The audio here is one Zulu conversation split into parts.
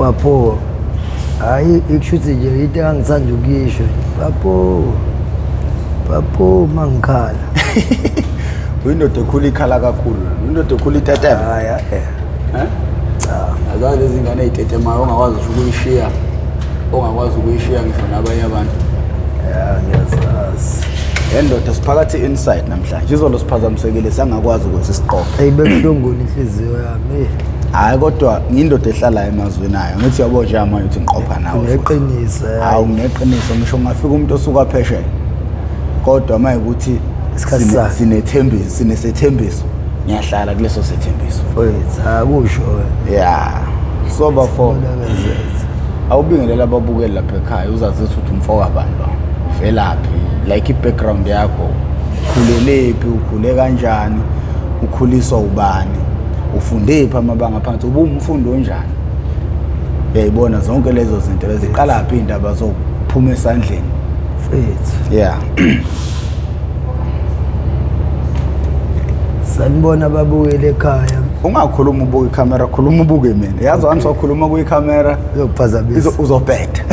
Bapho, hayi, ikushuthi nje into engangithanda ukuyisho, bapho, bapho, mangikhala. Uyindoda ekhula ikhala kakhulu, uyindoda ekhula itetema. Hayi, eh. Eh? Cha. Azange lezi ngane ey'tetemayo ongakwazi ngisho ukuyishiya, ongakwazi ukuyishiya ngisho nabanye abantu. Ya, ngiyazazi. Le ndoda, siphakathi inside namhlanje. Izolo siphazamisekile, sangakwazi ukuthi siqophe. Eyi, bebuhlunguni inhliziyo yami, eh. Hhayi, kodwa ngiyindoda ehlalayo emazweni ayo. Ngithi yabo nje manje ukuthi ngiqopha nawe futhi. Uneqiniso. Hawu, ngineqiniso, ngisho ngafika umuntu osuka phesheya. Kodwa uma ukuthi Isikhathi sakhe. Sinethembiso, sinesethembiso. Ngiyahlala kuleso sethembiso. Mfowethu, akusho wena. Yeah. So bafo, Bona. Awubingelela ababukeli lapha ekhaya, uzazise ukuthi umfo kabani lo. Uvelaphi? Like i-background yakho. Ukhulelephi, ukhule kanjani? Ukhuliswa ubani? Ufunde phi amabanga phansi? Ubuwumfundi onjani? Uyayibona zonke lezo zinto lezi, iqala phi indaba zokuphuma esandleni? Mfethu. Yeah. Sanibona ababukeli ekhaya. Ungakhuluma ubuke ikhamera, khuluma ubuke mina. Yazi, once wakhuluma kuyikhamera Uyokuphazamisa. Uzobheda.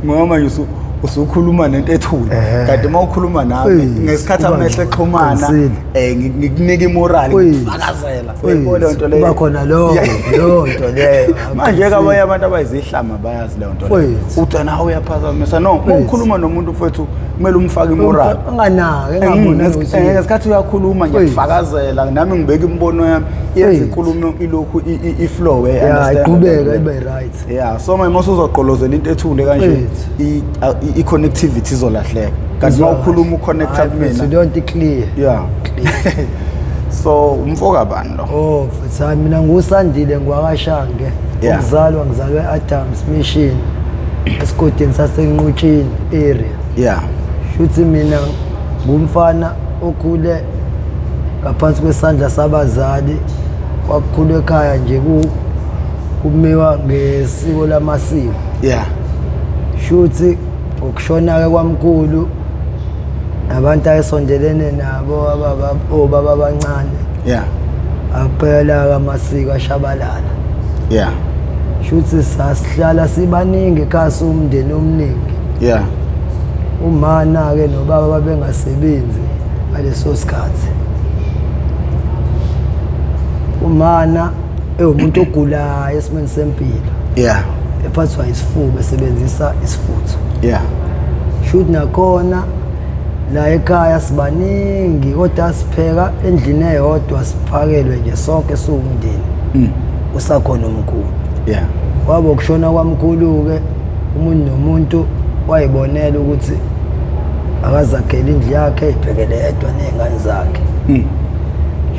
Ngoba manje usukhuluma nento ethule. Kanti uma ukhuluma nami Please, ngesikhathi kuba amehlo exhumana, qinisile. ngikunika imoral, Please. ngikufakazela. Please, Uyayibona leyo nto leyo? Kuba khona lokho, leyo nto leyo. Manje ke abanye abantu abayizihlama bayazi leyo nto leyo. Please. Uthi nawe uyaphazamisa. No, uma Please. ukhuluma nomuntu, mfowethu, kumele umfake imoral. Unganaki, engaboni ukuthi Ngesikhathi uyakhuluma, Please. ngiyakufakazela nami, ngibeka imibono yami, yenza Please. inkulumo ilokhu iflow, Ya, understand? iqhubeka ibe right. Yeah, so manje mase uzogqolozela into ethule kanje, Please. i-connectivity izolahleka, kanti uma ukhuluma uconnecta Hayi, mfethu, kumina. leyo nto i-clear. Yeah, so umfo kabani lo? Oh, mfethu, hayi, mina nguSandile ngwakaShange. Ukuzalwa ngizalwe e-Adams Mission, esigodini saseNqutshini area. Shuthi mina ngumfana okhule ngaphansi kwesandla sabazali, kwakukhulu ekhaya nje, kumiwa ngesiko lamasiko. Shuthi ngokushona-ke kwamkhulu nabantu ayesondelene nabo, obaba abancane, aphela-ke amasiko, ashabalala. Shuthi sasihlala sibaningi ekhaya, siwumndeni omningi. Umana-ke nobaba babengasebenzi ngaleso sikhathi. Umana ewumuntu ogulayo esimeni sempilo, ephathwa isifuba, esebenzisa isifutho. Shuthi nakhona la ekhaya sibaningi, kodwa sipheka endlini eyodwa, siphakelwe nje sonke siwumndeni, usakhona umkhulu. Kwabo ukushona kwamkhulu-ke, umuntu nomuntu wayibonela ukuthi akazakhele indlu yakhe, eyiphekele yedwa ney'ngane zakhe.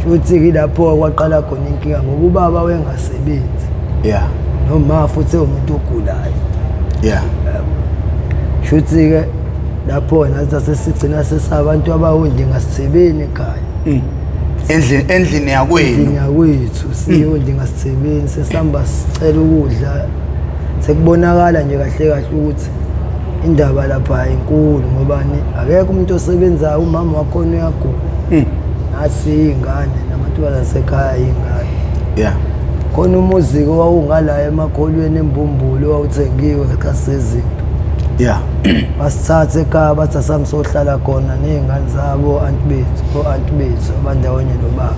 Shuthi-ke ilapho kwaqala khona inkinga, ngoba ubaba wengasebenzi noma futhi ewumuntu ogulayo. Shuthi-ke lapho nathi sesigcina sesabantu abawondingasithebeni ekhaya. Endlini yakwenu? Endlini yakwethu, siyondingasithebeni, sesihamba sicela ukudla. Sekubonakala nje kahle kahle ukuthi indaba lapha inkulu, ngobani? Akekho umuntu osebenzayo, umama wakhona uyagula, nathi iy'ngane namantombazane asekhaya iy'ngane. Khona umuzi-ke owawungala emakholweni eMbumbulu, owawuthengiwe ngesikhathi sezimpi. Basithatha ekhaya, bathi asambe sohlala khona ney'ngane zabo, anti bethu, o-anti bethu abandawonye nobaba.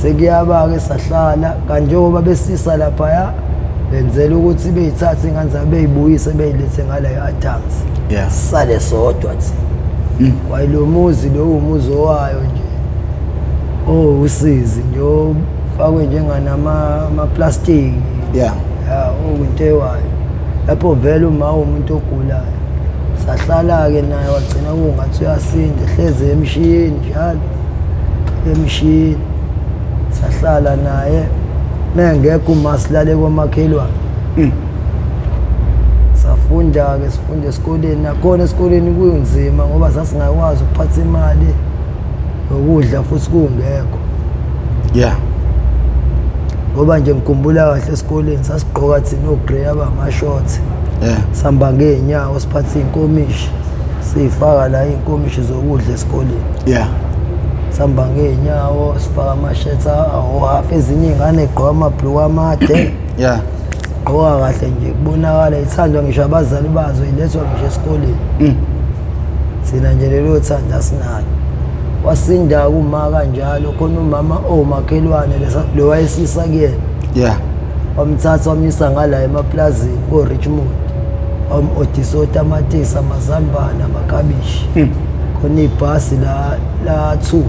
Sekuyaba-ke sahlala kanti, njengoba besisa laphaya benzela ukuthi beyithathe iy'ngane zabo, beyibuyise, beyilethe ngala e-Adams. Sale sodwa thina. Kwayilo muzi lo, umuzi owayo nje, owusizi nje, ofakwe njenganama-plastic. Ya, okuyinto ewayo lapho vele uma umuntu ogulayo. Sahlala-ke naye, wagcina kungathi uyasinda, ehlezi emshini njalo, emshini. Sahlala naye, mengekho uma silale komakhelwane. Safunda-ke, sifunda esikoleni nakhona. Esikoleni kunzima ngoba sasingakwazi ukuphatha imali yokudla, futhi kungekho. Ngoba nje ngikhumbula kahle, esikoleni sasigqoka thina o-grey abama-shorts, sihamba ngey'nyawo, siphathe iy'nkomishi, siy'faka la iy'nkomishi zokudla esikoleni. Sihamba ngey'nyawo, sifaka amashethi awo-half, ezinye iy'ngane y'gqoka amabhuluku amade. Igqoka kahle nje, kubonakala ithandwa ngisho abazali bazo, ilethwa ngisho esikoleni. Thina nje lelo thando asinalo. Wasinda kuma kanjalo khona umama owumakhelwane lo wayesisa kuyena. Wamthatha wamyisa ngala emaplazini ko-Richmond, wam-odisa otamatisi, amazambane, amakabishi. Khona ibhasi la la 2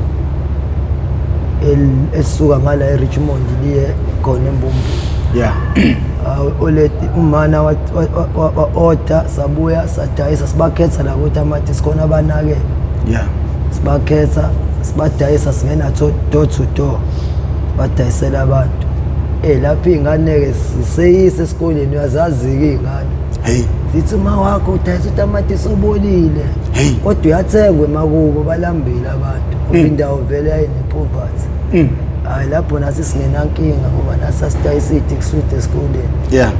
elisuka ngala eRichmond liye khona eMbumbulu. Oledi umana wa-order, sabuya sadayisa, sibakhetha labo tamatisi khona abanakele. Sibakhetha sibadayisa, singena door to door, badayisela abantu. Lapho iy'ngane-ke siseyise esikoleni, uyazazi-ke iy'ngane. Hey. Zithi uma wakho udayisa utamatisi obolile. Hey. Kodwa uyathengwa emakubo, balambile abantu. Ngoba indawo vele yayine-poverty. Hhayi lapho nathi singenankinga ngoba nathi sasidayisa iy'tiki esikoleni. Ya.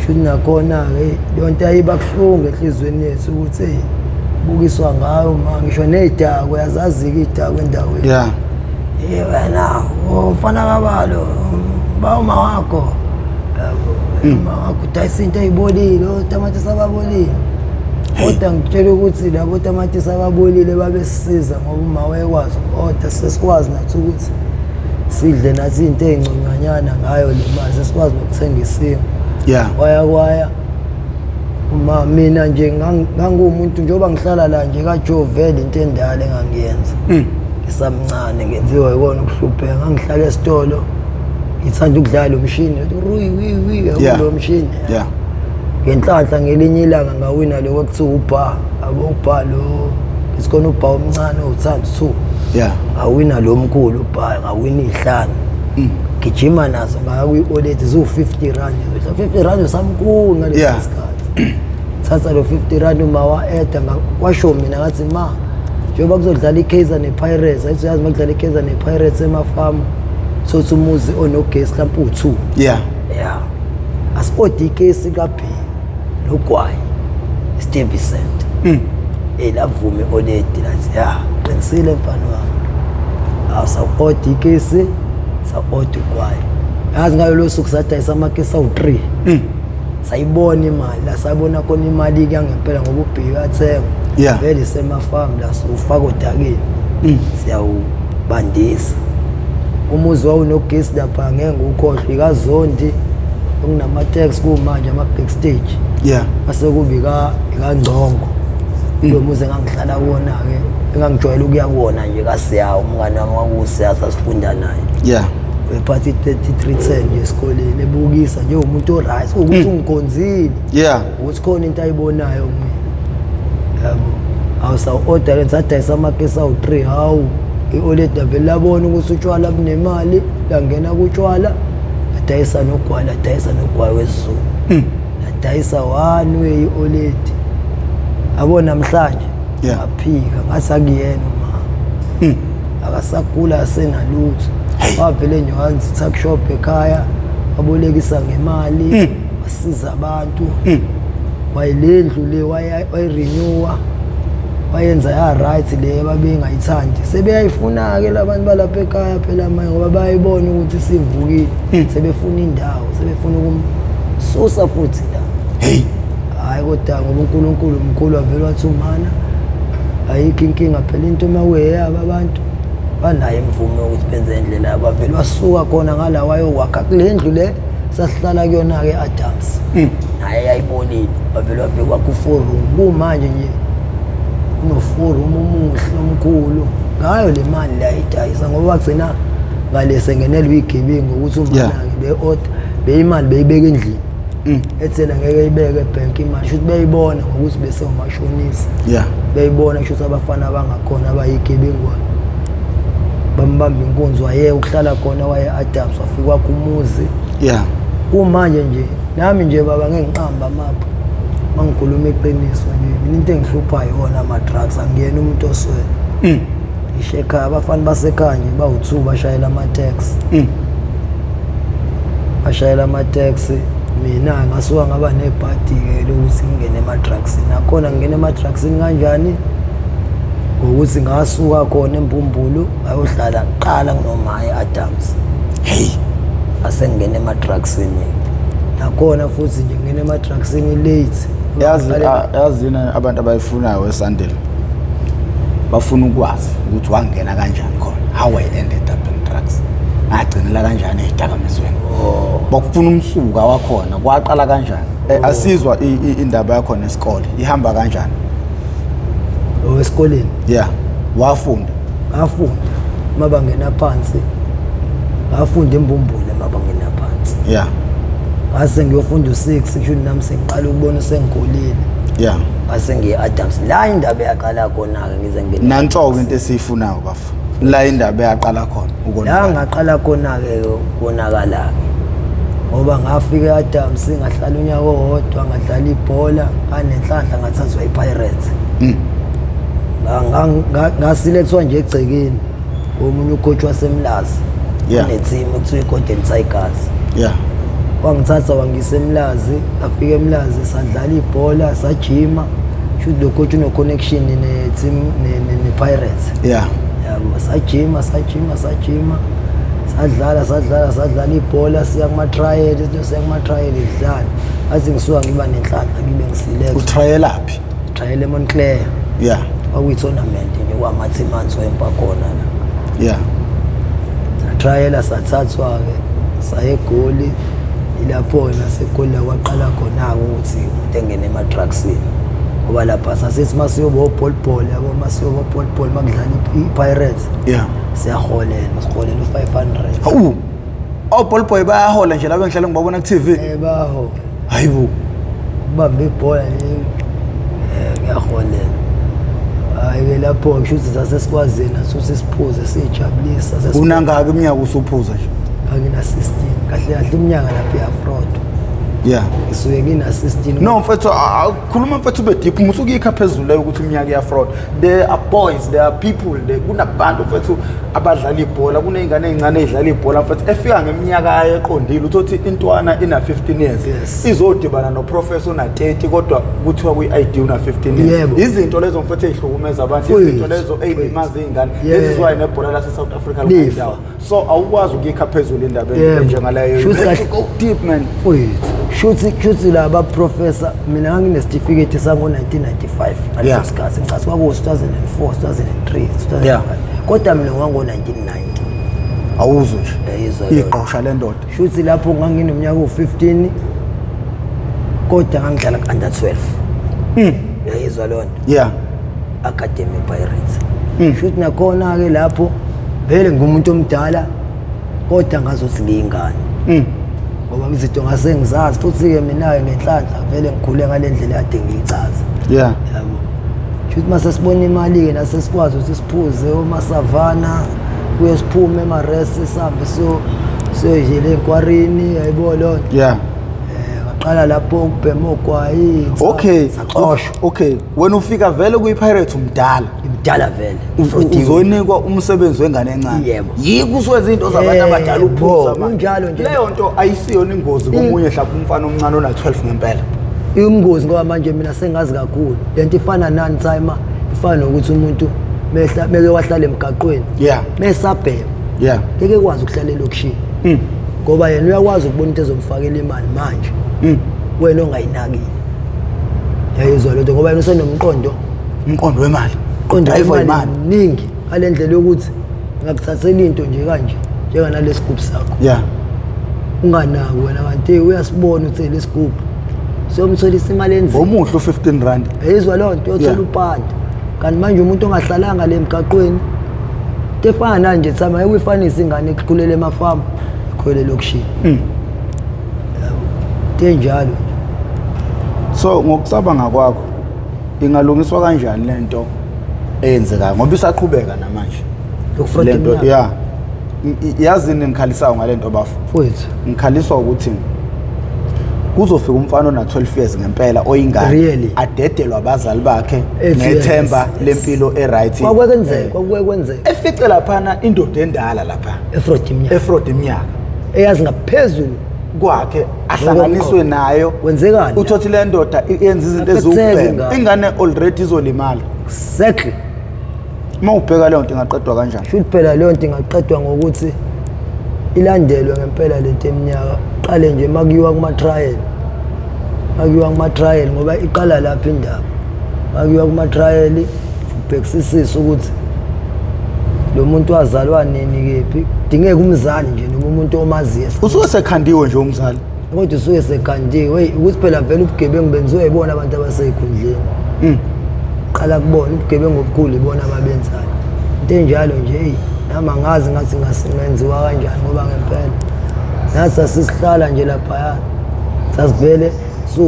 Shuthi nakhona-ke leyo nto yayiba buhlungu enhliziyweni yethu ukuthi eyi bukiswa ngayo ma ngisho ney'dakwa, uyazazi-ke iy'dakwa endaweni. Wena umfana kabalo, ba uma wakho. Yabo, uma wakho udayisa into eyibolile, otamatisi ababolile. Kodwa ngitshela ukuthi labo tamatisi ababolile babesisiza ngoba uma wayekwazi uku-order, sesikwazi nathi ukuthi sidle nathi into ey'ngconywanyana ngayo le mali, sesikwazi nokuthenga isimo. Kwaya kwaya uma mina nje nganguwumuntu njengoba ngihlala la nje kaJoe, vele into endala engangiyenza. Ngisamncane ngenziwa yikona ukuhlupheka, ngangihlala esitolo ngithanda ukudlala umshini, ruyi wi wi lo mshini. Ngenhlanhla ngelinye ilanga ngawina lokho ekuthiwa ubha, abo ubha lo isikhona ubha omncane owuthanda 2. Ngawina lo mkhulu ubha, ngawina izihlanu. Gijima nazo ngaya kwi-oledi ziwu-50 rand. 50 rand usamkhulu ngalesi sikhathi. Thatha lo 50 rand uma wa-eda, kwasho mina ngathi ma njengoba kuzodlala i-Kaizer ne-Pirates, ayithi uyazi uma kudlala i-Kaizer ne-Pirates emafamu thothi umuzi onogesi mhlawumpe u-2. Asi-ode ikesi ka-B nogwayi Stevie Cent. Lavume oledi lathi ya qinisile mfana wami. Awusawu-ode ikesi, sa-ode ugwayi. Yazi ngalo suku sadayisa amakesi awu-3. Sayibona imali la, sabona khona imali kuyangempela ngoba ubheki uyathengwa. Vele isemafamu la siwufaka odakeni. Siyawubandisa. Umuzi wawunogesi lapha ngeke ngiwukhohlwe, ikaZondi okunama-tax kumanje ama-backstage. Mase kuba ikaNgcongo. Lo muzi engangihlala kuwona-ke, engangijwayele ukuya kuwona nje kaSiyawo, umngane wami kwakuwuSiya, sasifunda naye. Wephatha i-3310 nje esikoleni, ebukisa njengomuntu o-right, ukuthi ungikhonzile. Ukuthi khona into ayibonayo kumina. Yabo. Awusawu-order le, sadayisa amakesi awu-3, hawu. I-oledi vele labona ukuthi utshwala bunemali, langena kutshwala, ladayisa nogwayi, ladayisa nogwayi wesiZulu. Ladayisa one way i-oledi. Yabo namhlanje ngaphika ngathi akuyena uma. Akasagula asenalutho. Wavele nje wanza i-tuck shop ekhaya, wabolekisa ngemali, wasiza abantu. Wayilendlu le wayirenewa, wayenza ya right le babengayithandi. Sebeyayifuna ke labantu balapha ekhaya phela manje ngoba bayayibona ukuthi sivukile. Sebefuna indawo, sebefuna ukumsusa futhi la. Hey. Hayi kodwa ngoba uNkulunkulu omkhulu wavele wathi umana ayikho inkinga phela into uma kuyeyabo abantu banayo imvume yokuthi benze indlela yabo. Bavele wasuka khona ngala wayokwakha kule ndlu le sasihlala kuyona-ke e-Adams. Naye yayibonile, wavele wafika kwakha u-four room. Kumanje nje uno-four room omuhle omkhulu ngayo le mali le ayidayisa ngoba wagcina ngale sengenelwa iy'gebengu ngokuthi umana-ke be-order beyimali beyibeka endlini. Ethena ngeke ibeke ebhenki imali, shuthi beyibona ngokuthi bese umashonisa. Beyibona shuthi abafana abangakhona abayigebengwane. Bambamba inkunzi waye ukuhlala khona waye Adams wafika kwakhe umuzi. Kumanje nje nami nje baba ngeke ngiqamba amapha. Mangikhuluma iqiniso nje mina into engihluphayo iwona ama drugs, angiyena umuntu oswele. Ngisho ekhaya abafana basekhaya nje bawu-2 bashayela ama taxi. Bashayela ama taxi. Mina ngasuka ngaba nebhadi-ke lokuthi ngingene ema-drugsini. Nakhona ngingene ema-drugsini kanjani? Ngokuthi ngasuka khona eMbumbulu ngayohlala kuqala kunoMaye Adams. Hey. Ase ngingene ema-drugsini. Nakhona futhi nje ngene ema-drugsini late. Yazi yazini abantu abayifunayo esandile, bafuna ukwazi ukuthi wangena kanjani khona, how I ended up in drugs, ngagcinela kanjani ey'dakamizweni. Bakufuna umsuka wakhona, kwaqala kanjani. Asizwa indaba yakhona esikole ihamba kanjani? Oh, esikoleni? Yeah, wafunda? Ngafunda mabangena phansi, ngafunda imbumbulu mabangena phansi. Ngase ngiyofunda u-6, kusho nami sengiqala ukubona sengikhulile. Ngase ngiye-Adams, la indaba eyaqala khona-ke, ngize ngene. Nanso-ke into esiyifunayo bafo, la indaba eyaqala khona la ukonakala. Ngaqala khona-ke konakala-ke ngoba ngafika e-Adams, ngahlala unyaka owodwa, ngadlala ibhola, nganenhlanhla, ngathathwa i-Pirates. Ngasilethwa nje egcekeni omunye ucoach waseMlazi one-team ekuthiwa i-Golden Tigers. Wangithatha wangisa eMlazi, ngafika eMlazi sadlala ibhola, sajima. Shuthi lo coach uno-connection ne-team ne-Pirates. Yabo, sajima, sajima, sajima, sadlala, sadlala, sadlala ibhola, siya kuma-trial, siya kuma-trial, sidlala, athi ngisuka ngiba nenhlanhla ngibe ngiselect. Utrayelaphi? Trial eMontclair. Kwakuyi-tournament nje kwama-team answempa khona la. Satrayela, sathathwa-ke, saya eGoli. Ilapho-ke naseGoli la kwaqala khona-ke ukuthi umuntu engene ema-drugsini, ngoba lapha sasithi uma siyoba obholibholi, yabo, uma siyoba obholibholi, uma kudlala i-Pirates, siyaholela, siholela u-500. Hawu, obholibhoyi bayahola nje laba engihlale ngibabona ku-TV? Bahola. Hayibo. Ukubamba ibhola nje, kuyaholela. Hhayi-ke lapho kusho ukuthi sasesikwazini nathi ukuthi siphuze, siyijabulisa. Unangaki iminyaka usuphuza nje? Ngina-16 kahle kahle iminyaka, lapho iyafroda. Ngisuke ngina-16. No mfethu, khuluma mfethu, ube deep, musukikha phezulu leyo ukuthi iminyaka iyafraud. There are boys, there are people there, kunabantu mfethu abadlala ibhola, kuney'ngane ey'ncane ey'dlala ibhola mfethu, efika ngeminyaka eqondile, uthothi intwana ina-15 years izodibana noprofessor ona-30, kodwa kuthiwa kwi-ID una-15 years. Izinto lezo mfethu ey'hlukumeza abantu, izinto lezo ey'limaza iy'ngane. This is why nebhola lase-South Africa Lifa. lingendawo. So awukwazi ukuyikha phezulu indaba enjengaleyo. Shuthi You have kahle- to go deep, man. Mfowethu, shuthi laba professor, mina nganginesitifiketi sango-1995 ngaleso sikhathi, ngicathi kwakuwo-2004, 2003, 2005, kodwa mina ngango-1990. Awuzwe nje. Yayizwa leyo. Igqosha lendoda. Shuthi lapho nganginomnyaka u-15, kodwa ngangidlala ku-under 12. Yayizwa leyo nto? Academy Pirates. Shuthi nakhona-ke lapho vele ngumuntu omdala, kodwa ngazothi ngiyingane, ngoba izinto ngase ngizazi. Futhi-ke mina-ke ngenhlanhla vele ngikhule ngale ndlela kade ngiyichaza. Yabo, shuthi uma sesibona imali-ke nasesikwazi ukuthi siphuze omasavana, kuye siphume emaresi, sihambe siyodlela ey'nkwarini, yayibo loo nto. Ngaqala lapho ukubhema ogwayi. Saxoshwa. Okay, wena ufika vele kuyi-Pirates umdala? Imdala vele. Uzonikwa umsebenzi wengane encane? Yebo. Yikho usuwenza into zabantu abadala, uphuza manje. Kunjalo nje. Leyo nto ayisiyona ingozi komunye, mhlawumbe umfana omncane ona-12 ngempela? Iyingozi, ngoba manje mina sengazi kakhulu lento. Ifana nani, timer, ifana nokuthi umuntu mehla meke wahlala emgaqweni, mesabhema, ngeke kwazi ukuhlala elokishini, ngoba yena uyakwazi ukubona into ezomfakela imali manje, wena ongayinakile. Yayizwa lento? Ngoba yena usenomqondo. Umqondo wemali. Qonda. Drive imali imali. ningi ngale ndlela yokuthi ngakuthathela into nje kanje, njenganale sigubhu sakho, unganaki wena, kanti uyasibona ukuthi le sigubhu siyomtholisa imali enzima. Omuhle u-15 rand. Yayizwa leyo nto? Uyothola upande. Kanti manje umuntu ongahlalanga le emgaqweni, into efana nanje nje, Thama, ngeke uyifanise ingane ekhulela emafamu, ikhwele elokishini. Yabo, into enjalo nje. So ngokucabanga kwakho, ingalungiswa kanjani lento eyenzekayo, ngoba isaqhubeka namanje? Yokufroda Lento iminyaka? Yeah. Yazini engikhalisayo ngalento bafo? Mfowethu. Ngikhaliswa ukuthi kuzofika umfana ona 12 years ngempela oyingane, Really? adedelwa abazali bakhe Ethi ngethemba yes. lempilo eright. Kwakuke kwenzeka, kwakuke kwenzeka. Efice laphana indoda endala lapha Efrod iminyaka. Efrod iminyaka. Eyazi ngaphezulu kwakhe, ahlanganiswe nayo. Kwenzekani? Uthothi le ndoda yenza izinto Affecteke eziwubhema, ingane. ingane already izolimala. Uma ubheka leyo nto, ingaqedwa kanjani? Shuthi phela leyo nto ingaqedwa ngokuthi Ilandelwe ngempela lento eminyaka, qale nje makuyiwa kuma-trial, makuyiwa kuma-trial ngoba iqala lapho indaba. Makuyiwa kuma-trial ubhekisisise ukuthi lo muntu wazalwa nini, kephi, kudingeka umzali nje noma umuntu omaziyo. Usuke sekhandiwe nje umzali. Kodwa usuke sekandiwe, eyi ukuthi phela vele ubugebengu benziwe yibona abantu abasey'khundleni. Qala kubona ubugebengu obukhulu ibona ababenzayo into enjalo nje. Eyi, nami angazi ngathi ngasingenziwa kanjani, ngoba ngempela nathi sasisihlala nje laphaya, sasivele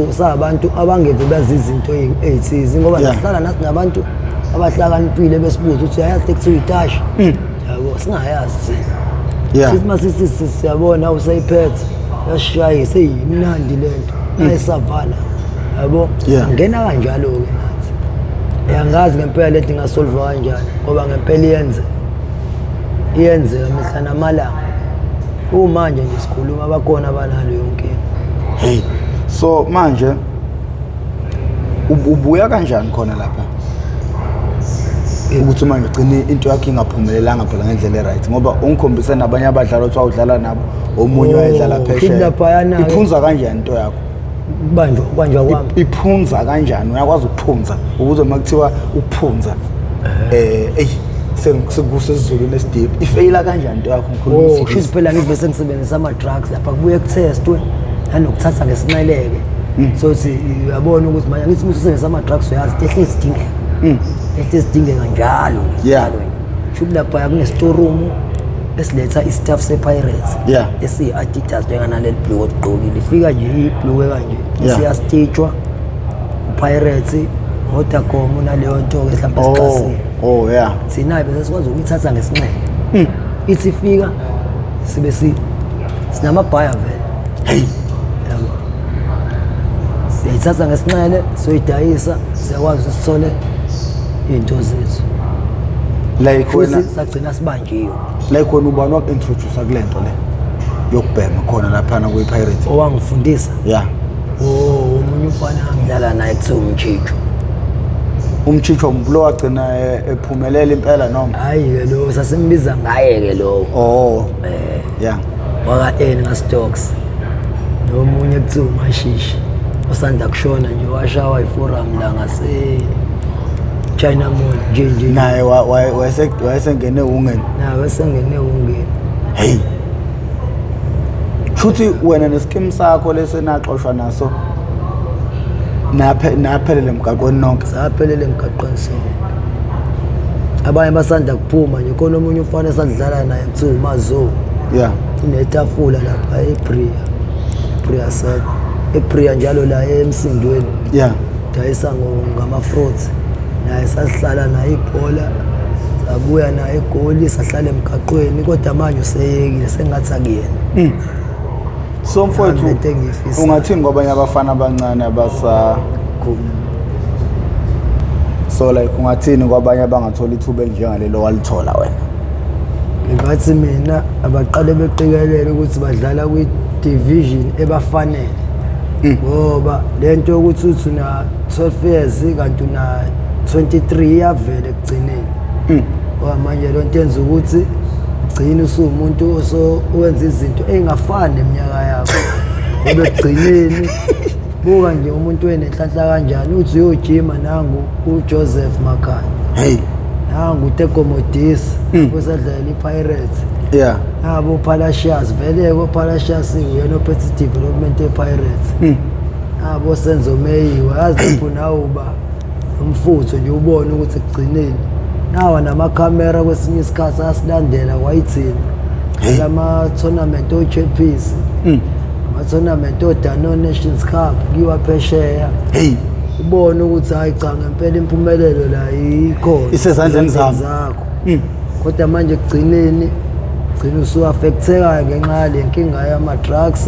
sabantu abangeve bazi izinto ey'thize ngoba sihlala nathi nabantu abahlakaniphile besibuza ukuthi uyayazi kuthiwa itashi, yabo, singayazi thina. Sithi masithi siyabona usayiphethe yasishayisa, eyimnandi lento nayisavala, yabo. Ngena kanjalo-ke nathi. Uyangazi ngempela lento ingasolvwa kanjani, ngoba ngempela iyenzeka, iyenzeka mihla namalanga. Kumanje nje sikhuluma bakhona abanaleyo nkinga. Hey, so manje ubuya kanjani khona lapha ukuthi manje ugcine into yakho ingaphumelelanga phela ngendlela e-right, ngoba ungikhombise nabanye abadlali othi wawudlala nabo, omunye Oh, wayedlala futhi phesheya. Laphayana-ke- Iphunza kanjani into yakho? Kubanjwa, kubanjwa kwami? Iphunza kanjani? Uyakwazi ukuphunza ukuze uma kuthiwa ukuphunza, eyi, sekusesizulwini esideep, ifeyila kanjani into yakho, ngikhuluma Oh, isiNgisi? shuthi phela ngithi bese ngisebenzisa ama-drugs lapha, kubuye kuthestwe nanokuthatha ngesinxeleke. So thi uyabona ukuthi manje ngithi uma usebenzisa ama-drugs, uyazi ehle sidingeka, ehle sidingeka njalo nje, njalo nje. Shuthi lapha kune-storeroom esiletha i-staff se-Pirates esiyi-Adidas njenganaleli bhuluku oligqokile, ifika nje ibhuluke kanje, siyastitshwa uPirates, Vodacom, naleyo nto-ke mhlawumbe sixhasile. Oh yeah. Thina bese sikwazi ukuyithatha ngesinxele, ithi ifika sibe sinamabhaya vele. Hey. Yabo, siyayithatha ngesinxele, soyidayisa, siyakwazi ukuthi sithole iy'nto zethu. Like wena Futhi sagcina sibanjiwe. Like wena, ubani waku-introduce kule nto le yokubhema khona laphana kwi-Pirates? Owangifundisa? Yeah. Oh, omunye umfana angidlala naye kuthiwa uMchicho. Umchicho lo wagcina ephumelela impela noma? Hhayi-ke, lo sasimbiza ngaye-ke lowo. Oh yeah. Waka-N nga-Stocks, nomunye kuthiwa uMashishi osanda kushona nje, washawa iforum la ngase-China Mall nje nje. Naye wayesengene ungeni? Nawe esengene ungeni. Hey, shuthi wena nesikimu sakho lesenaxoshwa naso naphelele emgaqweni nonke? Saphelele emgaqweni sonke. Abanye basanda kuphuma nje. Khona omunye umfana esadlala naye kuthiwa uMazo, inetafula lapha eBria, Bria set eBria njalo la emsindweni, dayisa ngama-fruits. Naye sasihlala naye ibhola, sabuya naye eGoli, sahlala emgaqweni, kodwa manje useyekile, sengathi akuyena. So mfowethu, Nami lento engiyifisayo. Ungathini kwabanye abafana abancane abasa so like ungathini kwabanye abangathola ithuba elinjengalelo walithola wena? Ngingathi mina abaqale beqikelele ukuthi badlala kwi-division ebafanele, ngoba lento yokuthi uthi una 12 years kanti una 23 iyavela ekugcineni, ngoba manje lo nto yenza ukuthi ugcine usuwumuntu oso wenza izinto ey'ngafani neminyaka yakho, ngoba ekugcineni buka nje umuntu wenenhlanhla kanjani, uthi uyojima, nangu uJoseph Makhanya, Hey. Nangu uTeko Modise osadlalela i-Pirates, nabo Palacios, vele-ke uPalacios uyena ophethe i-development ye-Pirates, nabo Senzo Meyiwa. Yazi lapho nawe uba umfutho nje, ubone ukuthi ekugcineni nawa namakhamera kwesinye isikhathi asilandela kwayithina lama-tournament o-Chappies, ama-tournament o-Danone Nations Cup, kuyiwa phesheya, Hey. Ubone ukuthi hayi cha, ngempela impumelelo la ikhona. Isezandleni zami. Zakho. Kodwa manje ekugcineni gcina usu-affecteka ngenxa yale nkinga yama-drugs,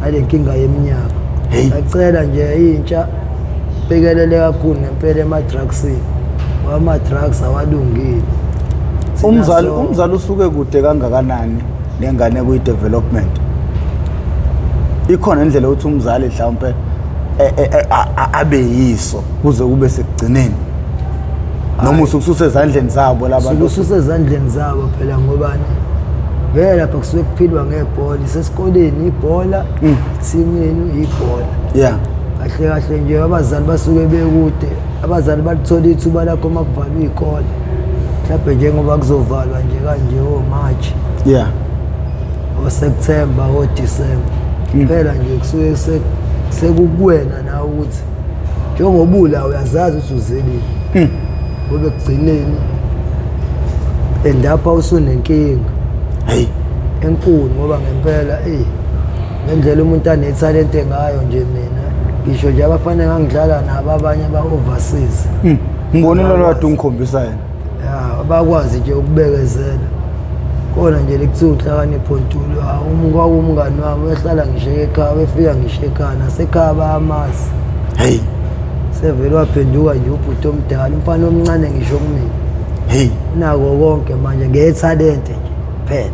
nale nkinga yeminyaka. Hey. Ngiyacela nje intsha bikelele kakhulu ngempela ema-drugsini, ngoba ama-drugs awalungile. Thina Umzali, umzali usuke kude kangakanani nengane kuyi-development? Ikhona indlela yokuthi umzali mhlawumpe abe yiso kuze kube sekugcineni, noma usuke ususezandleni zabo labantu? Ususezandleni zabo phela, ngobani? Vele lapha kusuke kuphilwa ngebhola, isesikoleni ibhola, team yenu ibhola. Kahle kahle nje abazali basuke bekude, abazali balithola ithuba lakho uma kuvalwa iy'kole, mhlawumbe njengoba kuzovalwa nje kanje o-March, o-September, o-December, phela nje kusuke sekukuwena nawe ukuthi njengoba ula uyazazi ukuthi uzelile, ngoba ekugcineni endapha usunenkinga enkulu, ngoba ngempela eyi ngendlela umuntu anethalente ngayo nje, mina ngisho nje abafana engangidlala nabo abanye aba-overseas. Ngibonile lo kade ungikhombisa yena. Ya, abakwazi nje ukubekezela kona nje lekuthiwa uNhlakanipho Ntuli, kwakuwumngani wami, uyehlala ngisho ekhaya, wefika ngisho ekhaya, nasekhaya bayamazi. Sevele waphenduka nje ubhuti omdala, umfana omncane ngisho kumina. Unako konke manje ngethalente nje kuphela,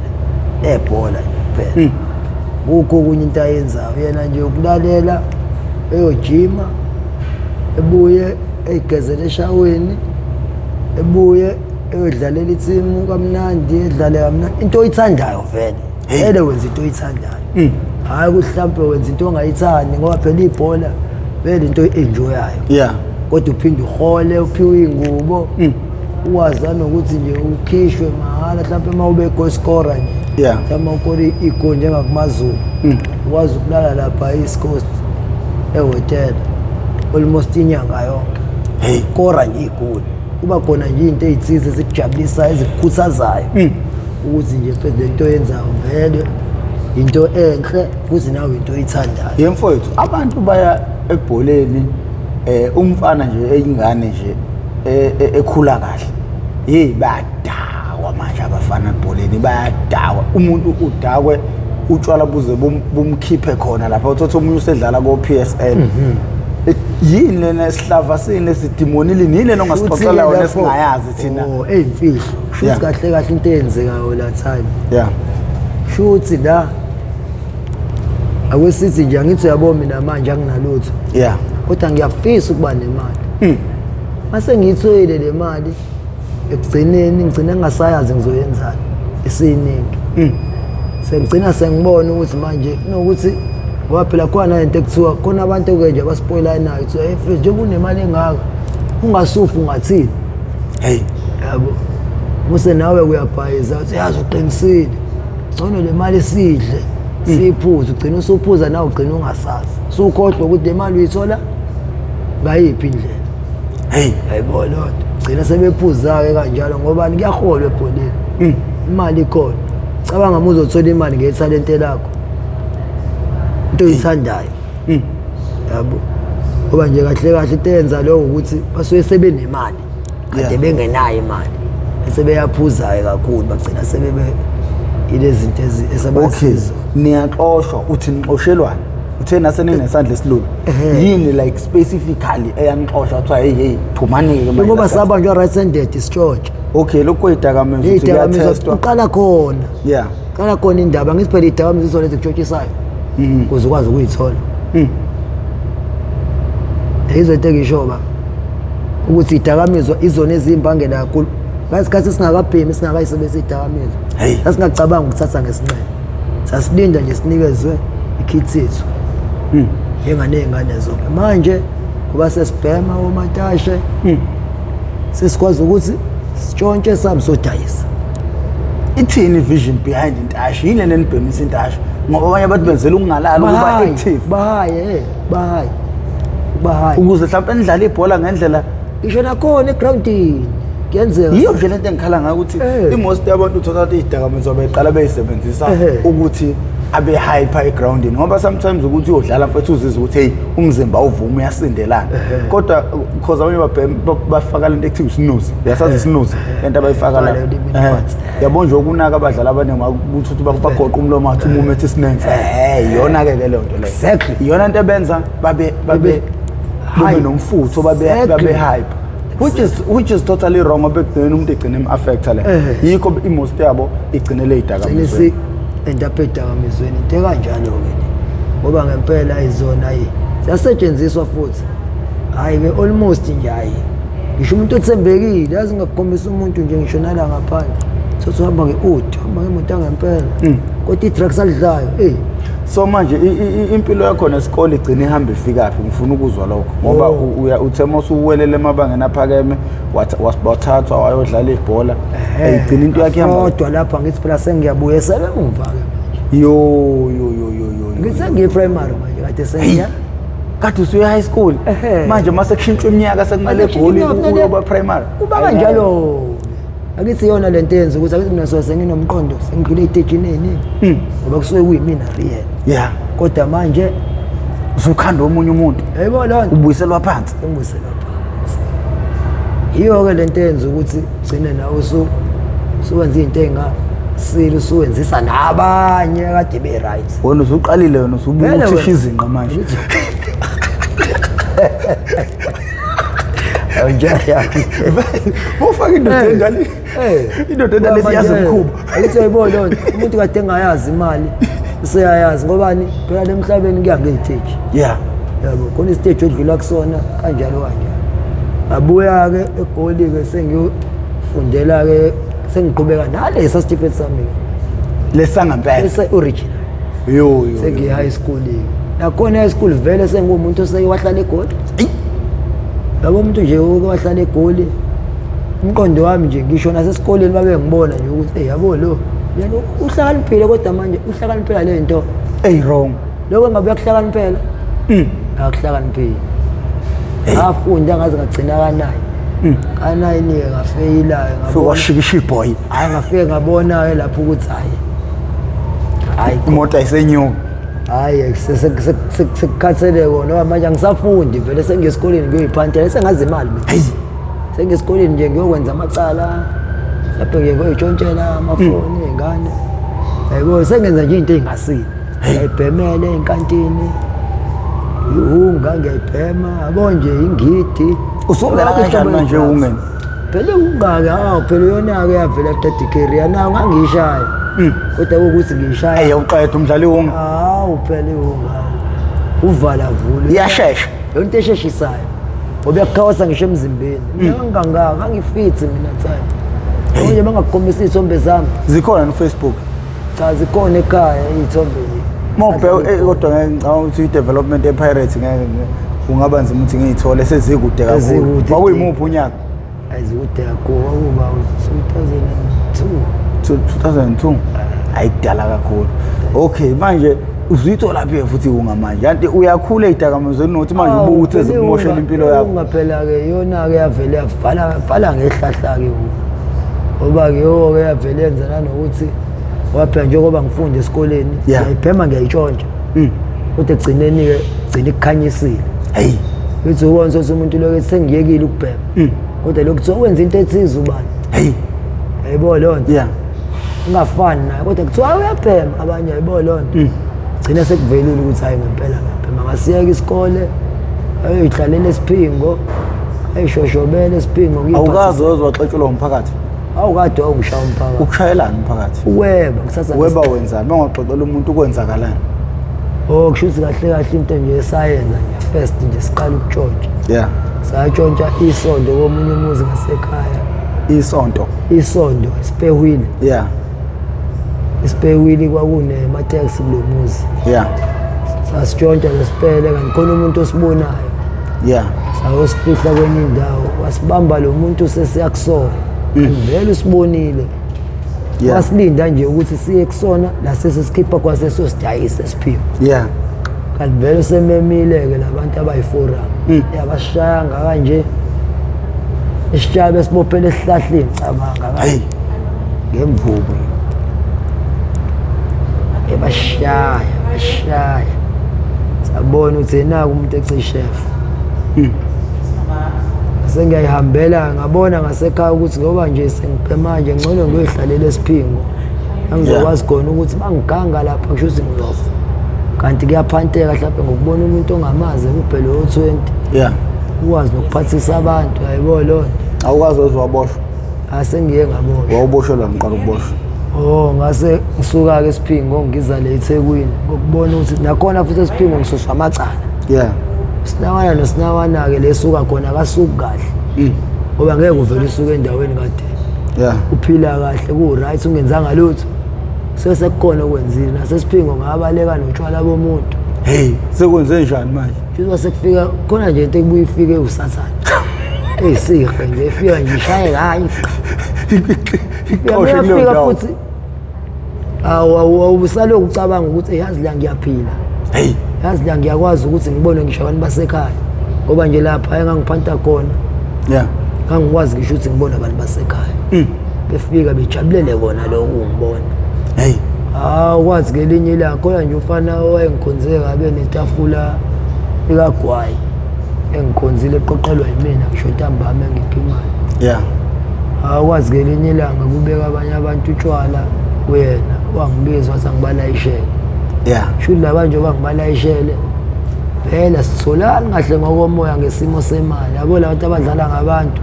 ebhola nje kuphela. Kukho okunye into ayenzayo yena nje ukulalela, eyojima, ebuye eyigezele eshaweni, ebuye eyodlalela ithimu kamnandi, edlale kamnandi into oyithandayo vele. Vele wenza into oyithandayo, hhayi ukuthi mhlawumpe wenza into ongayithandi, ngoba phela ibhola vele into oyi-enjoyayo. Kodwa uphinde uhole, uphiwe iy'ngubo, ukwazi nanokuthi nje ukhishwe mahhala mhlawumpe uma ube goal scorer nje. Mhlawumpe uma ukore igoli njengakumaZulu, ukwazi ukulala lapha e-East Coast ehhotela almost inyanga yonke. Kora nje igoli, kuba khona nje into ey'thize ezikujabulisayo, ezikukhuthazayo ukuthi nje mfethu le nto oyenzayo vele into enhle futhi nawe into oyithandayo. Ye mfowethu, abantu baya ebholeni, umfana nje eyingane nje ekhula kahle, hey, bayadakwa manje abafana ebholeni, bayadakwa. Umuntu udakwe utshwala buze bumkhiphe khona lapha, uthatha omunye usedlala ko PSL. Yini lena esihlava sini lesidimonile, yini lena ongasixoxela yona esingayazi thina? Oh, eyimfihlo. Shuthi kahle kahle into eyenzekayo la time. Shuthi la akwesithi nje angithi uyabo mina manje anginalutho. Kodwa ngiyafisa ukuba nemali. Mase ngiyithoyile le mali, ekugcineni ngigcina ngingasayazi ngizoyenzani isiningi. Sengigcina sengibona ukuthi manje kunokuthi, ngoba phela khona lento ekuthiwa khona abantu ke nje abaspoilayo nayo, kuthiwa hey mfethu, njengoba unemali engaka ungasufi ungathini. Yabo, muse nawe uyabhayiza uthi yazi uqinisile, ngcono le mali sidle siyiphuze, ugcina usuphuza nawe, ugcina ungasazi, usukhohlwa ukuthi le mali uyithola ngayiphi indlela. Yayibona loo nto, gcina sebephuza-ke kanjalo, ngoba kuyaholwa ebholeni, imali ikhona. Cabanga uma uzothola imali ngethalente lakho, into oyithandayo, yabo, ngoba nje kahle kahle into eyenza lokho ukuthi basuke sebenemali kade bengenayo imali, bese beyaphuza-ke kakhulu, bagcina sebebe yilezi zinto esabasizo. Niyaxoshwa, uthi nixoshelwani? Uthe nase ninesandla esilula. Yini like specifically eyanixosha, kuthiwa hey hey, phumani-ke manje Ngoba la? Sabanjwa right handed isitshontsho. Okay, lokhu kweyidakamizwa uthi Iy'dakamizwa kuyathestwa. uqala khona. Qala khona indaba, ngithi phela iy'dakamizwa izona ezikutshotshisayo ukuze ukwazi ukuyithola. Yizo into engisho ba ukuthi iy'dakamizwa izona eziyimbangela kakhulu. Ngasikhathi singakabhemi, singakayisebenzisi iy'dakamizwa, sasingacabanga ukuthatha ngesinxele, sasilinda nje sinikezwe ikhithi yethu njenganey'ngane zonke. Manje ngoba sesibhema omatashe, sesikwazi ukuthi sitshontshe sami sodayisa. Ithini i-vision behind intashi? Yini lena enibhemisa intashi? Ngoba abanye abantu benzela ukungalali, ukuba Bahayi, active. Bahayi, bahayi, bahayi. Ukuze mhlawumpe nidlale ibhola ngendlela. Ngisho nakhona egrawundini kuyenzeka. Yiyo nje lento engikhala ngayo ukuthi i-most yabantu uthola ukuthi iy'dakamizwa beqala beyisebenzisa ukuthi abe hyper egroundini, ngoba sometimes ukuthi uyodlala mfethu uzizwe ukuthi hey, umzimba awuvumi, uyasindelana, kodwa because abanye bafaka lento ekuthiwa isnuzi, uyasazi isnuzi, lento abayifaka la. Faka leyo phansi. Yabo nje ukunaka abadlali abaningi ukuthi bagoqa umlomo wathi umumethe isinenfa, iyona-ke ke leyo nto leyo. Iyona nto ebenza babe Hype. nomfutho, babe babe hype, which is totally wrong, ngoba ekugcineni umuntu egcine im-affecta le. Yikho i-most yabo igcinele ey'dakamizweni. Gcine end up edakamizweni, into ekanjalo-ke le, ngoba ngempela izona yi ziyasetshenziswa futhi, hhayi-ke almost nje, hhayi ngisho umuntu othembekile yazi ngakukhombisa umuntu nje ngisho nala ngaphandle. Sothi uhamba nge-udi, uhamba ngemoto yangempela. Kodwa i-drugs alidlayo, eyi. So manje impilo yakho nesikole igcina ihambe ifikaphi? Ngifuna ukuzwa lokho ngoba Oh. uya uthe mawusuwelele emabangeni aphakeme, wathathwa wayodlala ibhola, igcina into yakhe ihamba. Kodwa lapha ngithi phela sengiyabuyisela emumva-ke manje. Yo yo yo yo yo. Ngithi sengiyi-primary manje, kade sengiya. Kade usuye high school. Ehhe. Manje mase kushintshwa iminyaka sekumele Mase kushintshwa egoli iminyaka, kumele- uyoba primary. Kuba kanjalo. Akithi iyona lento eyenza ukuthi akithi mina suke senginomqondo, sengidlule ey'tejini ey'ningi. Ngoba kusuke kuyimina real. Kodwa manje Usukhanda omunye umuntu. Yebo loo nto. Ubuyiselwa phansi. Sengibuyiselwa phansi. Yiyo-ke lento eyenza ukuthi ugcine nawe usuwenza iy'nto ey'ngasile, usuwenzisa nabanye kade be-right. Wena usuqalile, wena usubuka Vele uthisha wena. izinqa manje. Ufaka indoda endala. Indoda endala esiyazi umkhuba. Akithi uyayibona loo nto, umuntu kade engayazi imali useyayazi, ngobani phela le emhlabeni kuya ngey'teji. Yabo, khona isiteji odlula kusona kanjalo kanjalo. Ngabuya-ke eGoli-ke sengiyofundela-ke, sengiqhubeka nalesa sitifiketi sami-ke. Lesangempela. Lese original. Yo, yo, yo. Sengiye high school-ke. Nakhona high school vele senguwumuntu oseke wahlala eGoli. Yabo umuntu nje oke wahlala eGoli, umqondo wami nje ngisho nasesikoleni babengibona nje ukuthi hey yabo lo yena uhlakaniphile, kodwa manje uhlakaniphela le nto Ey wrong. Lokho ngabe uyakuhlakaniphela? Akakuhlakaniphile. Ngafunda ngaze ngagcina ka-9. Ka-9-ke ngafeyila-ke, Fike ngabona. washikisha iboy. Hhayi, ngafike ngabona-ke lapho ukuthi hhayi. Hhayi, Imoto ayisenyuki. Hhayi, sekukhathele kona ngoba manje angisafundi vele, sengiye esikoleni ngiyoyiphantela, sengazi imali mina. Sengiye esikoleni nje ngiyokwenza amacala, lapho nje ngiyoyitshontshela amafoni ey'ngane. Yabo, sengenza nje into ey'ngasile. Ngiyayibhemela ey'nkantini, ihunga ngiyayibhema, yabo nje ingidi. Usungena kanjani manje ehungeni? Phela ihunga-ke, hawu phela iyona-ke yavela qeda i-career, nayo ngangiyishaya. Kodwa kuwukuthi ngiyishaya. Ey, uqeda umdlalo ihunga. Hawu phela ihunga. Uvala vula. Iyashesha. Yonke into esheshisayo. Ngoba iyakukhawosa ngisho emzimbeni. Mina ngangangaka, ngangifithi mina time. Manje bangakukhombisa iy'thombe zami. Zikhona no Facebook. Cha, zikhona ekhaya iy'thombe nje. Mawubheka kodwa ngeke ngicabanga ukuthi i-development ye-Pirates ngeke kungaba nzima ukuthi ngiyithole, sezikude kakhulu. Sezikude. Kwakuyimuphi unyaka? Ayizikude kakhulu, kwakuba 2002. 2002. Ayidala kakhulu. Okay, manje uzuyithola phi futhi unga manje? Kanti uyakhula ey'dakamizweni nokuthi manje ubuka ukuthi ezikumoshela impilo yakho. Unga phela-ke iyona-ke yavele yavala vala ngehlahla-ke ngoba-ke yo-ke yavele yenza nanokuthi waphela njengoba ngifunda esikoleni ngiyayibhema ngiyayitshontsha. Kodwa ekugcineni-ke gcina ikukhanyisile. Hey. Ngithi ubona ukuthi umuntu lokhu sengiyekile ukubhema. Kodwa lokhu kuthiwa wenza into ethize ubani. Hey. Yayibona leyo nto. Ungafani naye kodwa kuthiwa uyabhema abanye, yayibona leyo nto. Gcina sekuvelile ukuthi hayi ngempela ngiyabhema. Ngasiyeka isikole, ayoyihlalela esiphingo, ayishoshobele esiphingo ngiyiphathise. Awukaze waxetshelwa umphakathi? Awukade wawungishaya umphakathi. Ukushayelana umphakathi? Uweba, ngithatha Uweba wenzani? Mangaxoxela umuntu ukwenzakalani? Oh, kusho ukuthi kahle kahle into nje esayenza nje first nje siqala ukutshontsha. Satshontsha isondo komunye umuzi ngasekhaya. Isonto? Isondo, spare wheel. Spare wheel kwakunema-taxi kulo muzi. Sasitshontsha nesipele kanti khona umuntu osibonayo. Sayosifihla kwenye indawo, wasibamba lo muntu sesiyakusona. Vele usibonile. Wasilinda nje ukuthi siye kusona la sesikhipha kwase sosidayisa esiphiwe. Kanti vele usememile-ke labantu abayi-forum. Yabashaya kanje. Isishaya besibophele esihlahleni, cabanga Hey. Ngemvubu. Ebashaya, bashaya. Sabona ukuthi yena umuntu ecishefa. Sengiyayihambela ngabona ngasekhaya ukuthi ngoba nje sengibhema nje ngcono ngiyoyihlalela esiphingo. Angizokwazi khona ukuthi bangiganga lapha kusho ukuthi ngizofa. Kanti kuyaphanteka mhlawumbe ngokubona umuntu ongamazi ekuphe loyo 20. Ukwazi nokuphathisa abantu, yayibona leyo nto. Awukwazi waboshwa? Asengiye ngaboshwa. Wawuboshelwa ngiqala ukuboshwa? Oh, ngase ngisuka ke esiphingo ngiza le eThekwini ngokubona ukuthi nakhona futhi esiphingo ngisuswa amacala. Sinawana nosinawana ke lesuka khona akasuki kahle. Ngoba ngeke uvele usuke endaweni kade Uphila kahle ku-right, ungenzanga lutho, sesekukhona okwenzile. Nasesiphingo ngabaleka notshwala bomuntu. Hey, sekwenze njani manje? Njengoba sekufika khona nje into ekubuye ifike usathane, eyisihe nje, ifika nje ishaye kanye. Ixoshe kuleyo Uyafika ndawo. futhi awusalokhu ucabanga ukuthi yazi la ngiyaphila, Hey, yazi la ngiyakwazi ukuthi ngibone ngisho abantu basekhaya, ngoba nje lapha engangiphanta khona ngangikwazi ngisho ukuthi ngibone abantu basekhaya befika bejabulele kona lokho ungibona. Hey. Kwazi ngelinye ilanga khona nje umfana owayengikhonze kabe netafula likagwayi engikhonzile, eqoqelwa yimina ngisho ntambama engipha imali. Akwazi ngelinye ilanga kubeka abanye abantu utshwala kuyena, wangibiza wathi angibalayishele. Shuthi laba njengoba ngibalayishele vele sitholani kahle ngokomoya ngesimo semali, yabo la bantu abadlala ngabantu.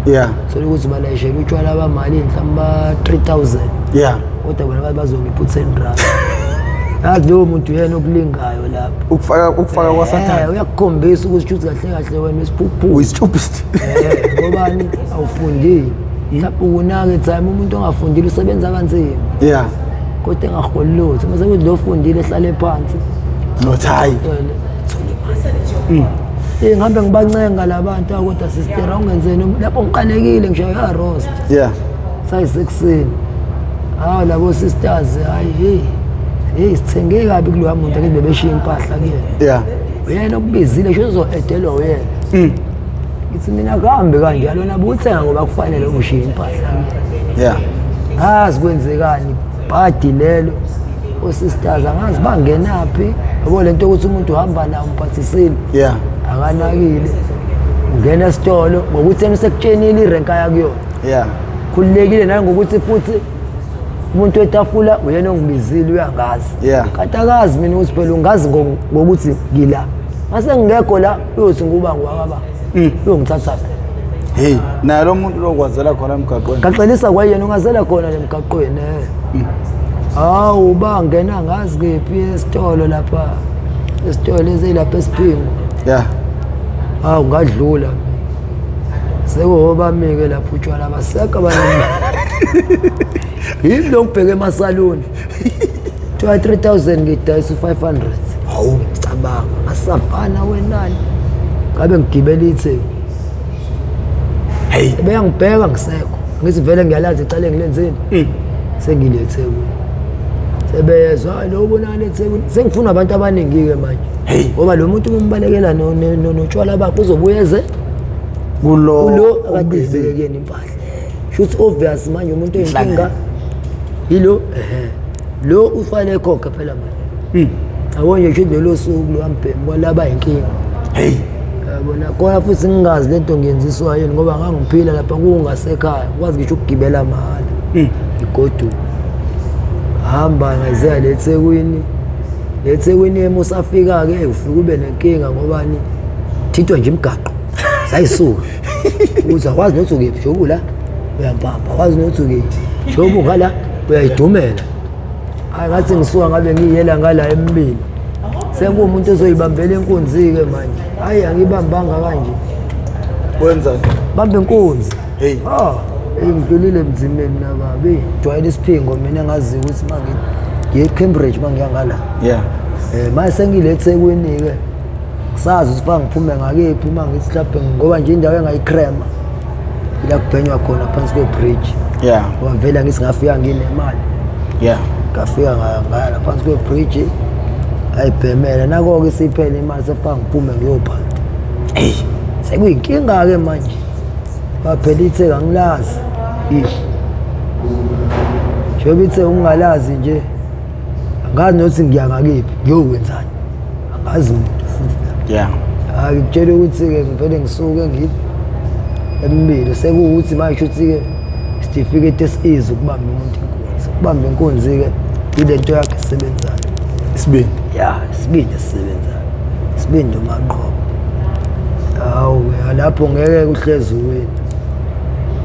Thola ukuthi balayishele utshwala bamalini, mhlawumbe ba-3000, kodwa bona bathi bazongipha u-10 rand. Yazi lowo muntu uyena okulingayo lapho. Ukufaka kwaSathane. Uyakukhombisa ukuthi shuthi kahle kahle wena isiphukuphuku. Uyisitshupist. Ngobani awufundile, mhlawumbe ukunaka time umuntu ongafundile usebenza kanzima kodwa engaholi lutho, mase kuthi lo ofundile ehlale phansi Nothayi. thole imali. Ngihambe ngibancenga la bantu, "Ah, kodwa sister awungenzeni lapho ngiqalekile ngisho ya-roast." Sayisekuseni, hawu labo sisters, hayi hey hey, sithenge kabi kuloya muntu, akithi bebeshiya impahla kuyena. Uyena okubizile, sho uzo-edelwa uyena. Ngithi mina kuhambe kanjalo, nabo uthenga ngoba kufanele ushiye impahla kuyena. Ngazi kwenzekani, bhadi lelo osisters angazi bangenaphi, yabo lento yokuthi umuntu uhamba nawo umphathisile, akanakile, ungena esitolo ngokuthi yena usekutshenile irenka yakuyona. Khululekile nangokuthi futhi umuntu wetafula uyena ongibizile, uyangazi. Kanti akazi mina ukuthi phela ungazi ngokuthi ngila, mase ngingekho la uyothi nguba ngwakaba, uyongithatha phi? Hey, naye lo muntu lokwazela khona emgaqweni. Ngaxelisa kwayena ungazela khona lemgaqweni. Hawu, bangena ngazi kephi esitolo lapha, esitolo ezilapha esiphingo. Hawu, ngadlula sekuhobamike lapho utshwala baseka abaningi, yimi lo ngibheke emasaluni, kuthiwa 3000 ngidayisa u-500. Hawu. Cabanga ngasafana wenani ngabe ngigibela itheku. Hey. Beyangibheka ngisekho, ngithi vele ngiyalazi icala engilenzeni, sengile eThekwini, sebeyezwa, "Hayi, lo ubonakala eThekwini." Sengifuna abantu abaningi-ke manje. Hey. Ngoba lo muntu uma umbalekela notshwala bakhe uzobuya eze Kulo kulo akade okubizile. ebeke kuyena impahla. Shuthi obvious manje umuntu oyinkinga yilo, ehe, lo ufanele ekhokhe phela manje, yabo nje. Shuthi lolo suku lo ambhemi kwalaba inkinga. Hey. Yabona khona futhi ngingazi lento ngiyenziswa yini, ngoba ngangiphila lapha kungasekhaya, ngikwazi ngisho ukugibela mahhala, ngigoduka hamba ngayizeya le Thekwini. Le Thekwini ema usafika-ke ufike ube nenkinga, ngobani thintwa nje imigaqo sayisuka ukuthi akwazi nokuthi ukephi, njengoba ula uyampampa, akwazi nokuthi ukephi, njengoba ungala uyayidumela. Hayi, ngathi ngisuka ngabe ngiyela ngala emibili, sekuwumuntu ozoyibambela inkunzi-ke manje. Hhayi, angibambanga kanje. Wenzani? Bambe inkunzi. Hey. Ah, ngidlulile emzimeni nababi, jwayela isiphingo mina, engaziyo ukuthi uma ngiye eCambridge uma ngiya ngala. Manje sengile eThekwini-ke, ngisazi ukuthi fa ngiphume ngakephi uma ngithi mhlawumbe, ngoba nje indawo engayikrema ila kubhenywa khona phansi kwe-bridge. Ngoba vele angithi ngafika nginemali. Ngafika ngaya phansi kwe-bridge, ngayibhemela, nako-ke isiphele imali, sefika ngiphume ngiyobhada. Hey. Sekuyinkinga-ke manje, kwaphela itheka angilazi, njengoba itheka ungalazi nje, angazi nokuthi ngiya ngakephi, ngiyokwenzani, angazi muntu futhi la. Hayi, ngikutshela ukuthi-ke ngivele ngisuke ngithi emibili, sekuwukuthi manje shuthi-ke isitifiketi esiza ukubamba umuntu inkunzi, ukubamba inkunzi-ke ile nto yakhe esebenzayo. Isibindi. Ya, isibindi esisebenzayo, isibindi umanqoba. Hawu, lapho ngeke kuhlezi uwina,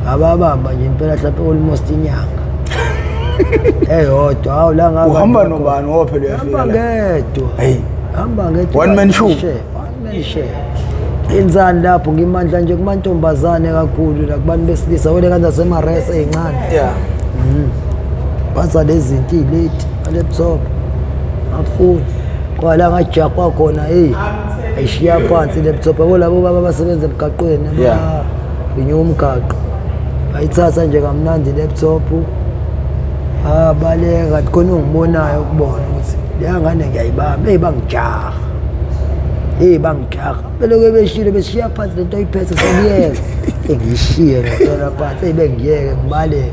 ababamba nje impela mhlawumbe almost inyanga eyodwa. Hawu, la ngaba Uhamba nobani ngoba phela hamba uyafika la? ngedwa. Hey. Hamba ngedwa. One man show. One man show. Enzani lapho ngimandla nje kumantombazane kakhulu la kubantu besilisa wele kanti asemarese ey'ncane. Yeah. Baza lezi zinto iy'leti ama-laptop afuni kwala ngajakwa khona heyi ayishiya phansi i-laptop yabo labo baba abasebenza emgaqweni Yeah. renew umgaqo bayithatha nje kamnandi i-laptop abaleka kanti khona ongibonayo ukubona ukuthi leya ngane ngiyayibamba eyi bangijaha eyi bangijaha belokhu beshilo beshiya phansi lento oyiphethe sekuyeka engiyishiye ngempela phansi eyi bengiyeke ngibaleke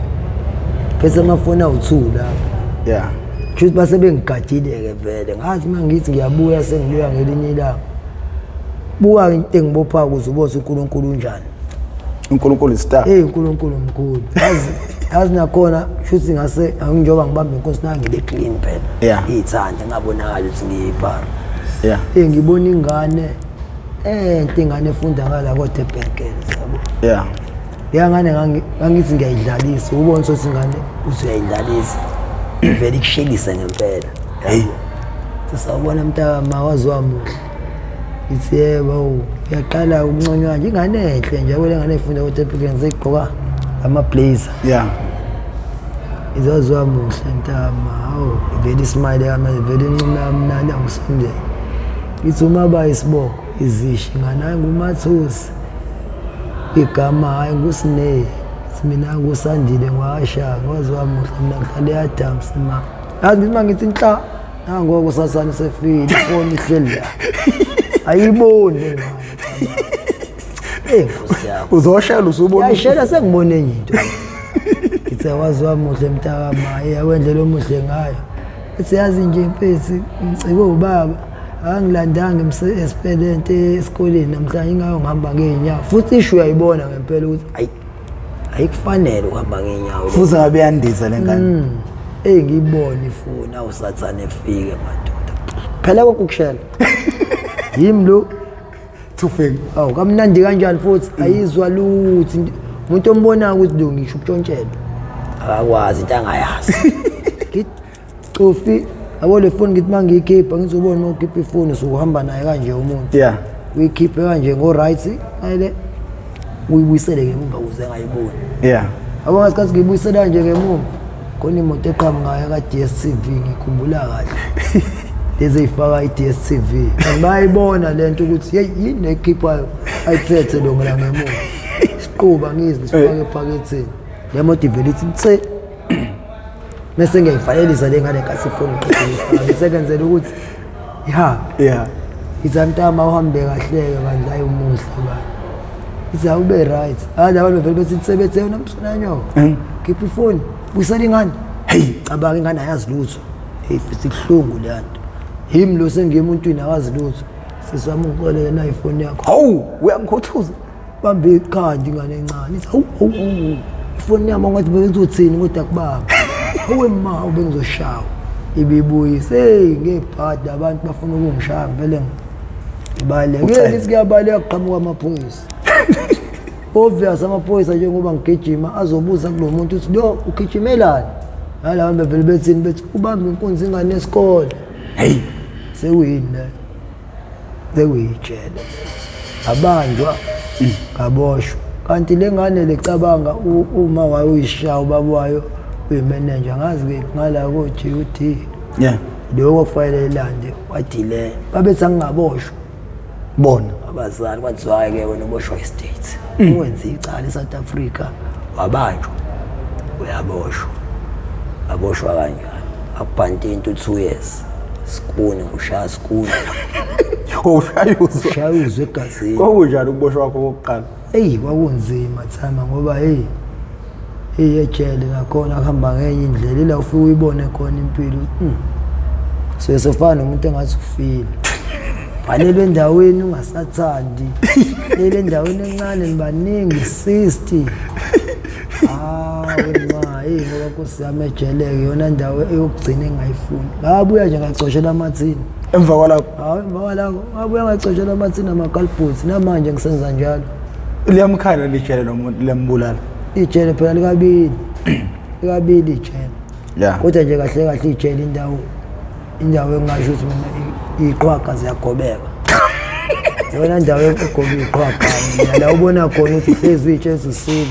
phethe amafoni awu-two lapho. Yeah. Kusho base bengigadile-ke vele ngathi uma ngithi ngiyabuya sengibuya ngelinye ilanga buka into engibophayo ukuze ubone ukuthi uNkulunkulu unjani. uNkulunkulu star. Hey uNkulunkulu mkhulu. Yazi yazi nakhona shuthi ngase njengoba ngibamba inkosi na ngibe clean phela. Yeah. Iyithanda ngabonakala ukuthi ngiyipara. Yeah. Hey ngibona ingane enhle ingane efunda ngala koDebhekele yabo. Yeah. Leya ngane ngangithi ngiyayidlalisa ubona ukuthi ingane uthi uyayidlalisa. Ivele ikushelise ngempela. Hey. Sisawubona mntaka mawazi wamuhle. Ithi yebo uyaqala ukunconywa nje ingane enhle nje yabo le ngane efunda koDebhekele seyigqoka ama blazer. Yeah. Izazi wamuhle mntama hawu ivele ismile yami ivele incume kamnandi angisondele. Ngithi uma ba isibongo izishi ngane hayi nguMathusi. Igama hayi nguSine. Mina ngusandile ngwasha ngwazi wamuhle mina ngihlale eAdams ma. Yazi ngithi uma ngithi nhla nangoku usasane sefile ifoni ihleli la. Ayiboni le ngane. Eh Nkosi yami. Uzoshela usubona. Yashela sengibone enye into. Ngithi awazi wamuhle mntaka maye awendlela omuhle ngayo. Ethi yazi nje mfethu ngicikwe ubaba akangilandanga esipelente esikoleni namhlanje ingayo ngihamba ngey'nyawo futhi isho uyayibona ngempela ukuthi ayi ayikufanele ukuhamba ngey'nyawo. Futhi ngabe yandiza le ngane. Eyi ngiyibone ifoni awusathane efike madoda. Phela konke ukushela. Yimi lo. Two finger. Awu kamnandi kanjani futhi ayizwa lutho umuntu ombonayo ukuthi lo ngisho ukutshontshelwa akakwazi into angayazi. Ngithi cofi yabo le foni ngithi uma ngiyikhipha ngizobona uma ukhipha ifoni usukuhamba naye kanje umuntu. Yeah. Uyikhiphe kanje ngo-right ayile uyibuyisele ngemuva ukuze engayiboni. Yeah. Yabo ngasikhathi ngiyibuyisela nje ngemuva khona imoto eqhamukayo ka-DStv ngikhumbula kahle. Lezi ey'faka i-DStv. Kanti bayayibona le nto ukuthi yeyi yini ekhiphayo ayiphethe lo la ngemuva. Siquba ngizwe sifake ephaketheni. Le moto ivele ithi nse. Mese ngiyayivalelisa le ngane nkathi ifoni ngiqeda ngisebenzele ukuthi ihambe. Yeah. Ithi mntama uhambe kahle-ke bandla hayi umuhle bani. Ithi awube right. Hayi labantu bevele bethi nsebethe wena msonanyoka. Khipha ifoni, buyisela ingane. Hey. Cabanga ingane ayazi lutho. Hey futhi kuhlungu le nto. Yimi lo sengiye emuntwini akazi lutho. Sisi wami ungixolele nayi ifoni yakho. Hawu uyangikhuthuza. Bambe ikhanda ingane encane. Ithi hawu hawu hawu. Ifoni yami angathi bengizothini kodwa kubaba. Hawe ma ubengizoshawa. Ibibuyise hey ngebhadi abantu bafuna ukungishaya vele ngibaleke. Ucele. Ngithi kuyabaleka kuqhamuka amaphoyisa. Obvious amaphoyisa njengoba ngigijima azobuza kulo muntu ukuthi lo ugijimelani? Nalabo bevele bethini bethi ubambe inkunzi ingane yesikole. Hey. Sekuyini le? Sekuyijele. Abanjwa ngaboshwa. Kanti le ngane lecabanga uma wayo uyishaya ubaba wayo uyimenenja ngazi ke ngala ko GUD. Yeah. Lokho kufanele ilande wadile. Babethi angingaboshwa. Bona. Abazali kwathiwa hhayi ke wena uboshwa i-state. Uwenze icala eSouth Africa wabanjwa uyaboshwa. Waboshwa kanjani? Akubhante into 2 years. Skuni ushaya skuni. Ushayuzwa. Ushaya uzwe egazini. Kwakunjani ukuboshwa kwakho kokuqala? Eyi kwakunzima thama ngoba hey hey ejele nakhona kuhamba ngenye indlela ila ufike uyibone khona impilo. So sefana nomuntu engathi ufile. Bhalelwe endaweni ungasathandi. Lele endaweni encane nibaningi 60. Ah wema hey ngoba Nkosi yami ejele yona ndawo eyokugcina engayifuni. Ngabuya nje ngacoshela amathini. Emva kwalapho Hayi emva kwalapho ngabuya ngacoshela amathini amakalibhuthi namanje ngisenza njalo. liyamkhala lijele lo muntu liyambulala. Ijele phela likabili. Likabili ijele. Yeah. Kodwa nje kahle kahle ijele indawo engingasho ukuthi mina iqhwaga ziyagobeka. Yona ndawo egoba iqhwaqhane la ubona khona ukuthi uhlezi uyitshela usile.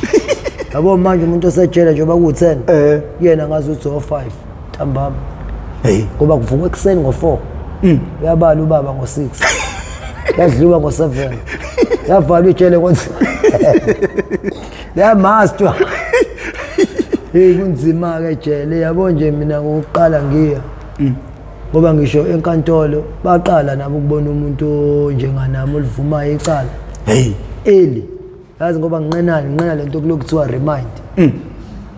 Yabo manje umuntu osejele njengoba ku-10 kuyena ngazi ukuthi o-5 ntambama. Hey. Ngoba kuvukwa ekuseni ngo-4. Uyabala ubaba ngo-6. Yadliwa ngo-7. Yavalwa ijele ngo Yamastwa. Hey kunzima-ke ejele yabo nje mina ngokuqala ngiya. Ngoba ngisho enkantolo baqala nabo ukubona umuntu onjenganami olivumayo icala. Hey. Eli yazi ngoba nginqenani nginqena lento kulokhu kuthiwa remind.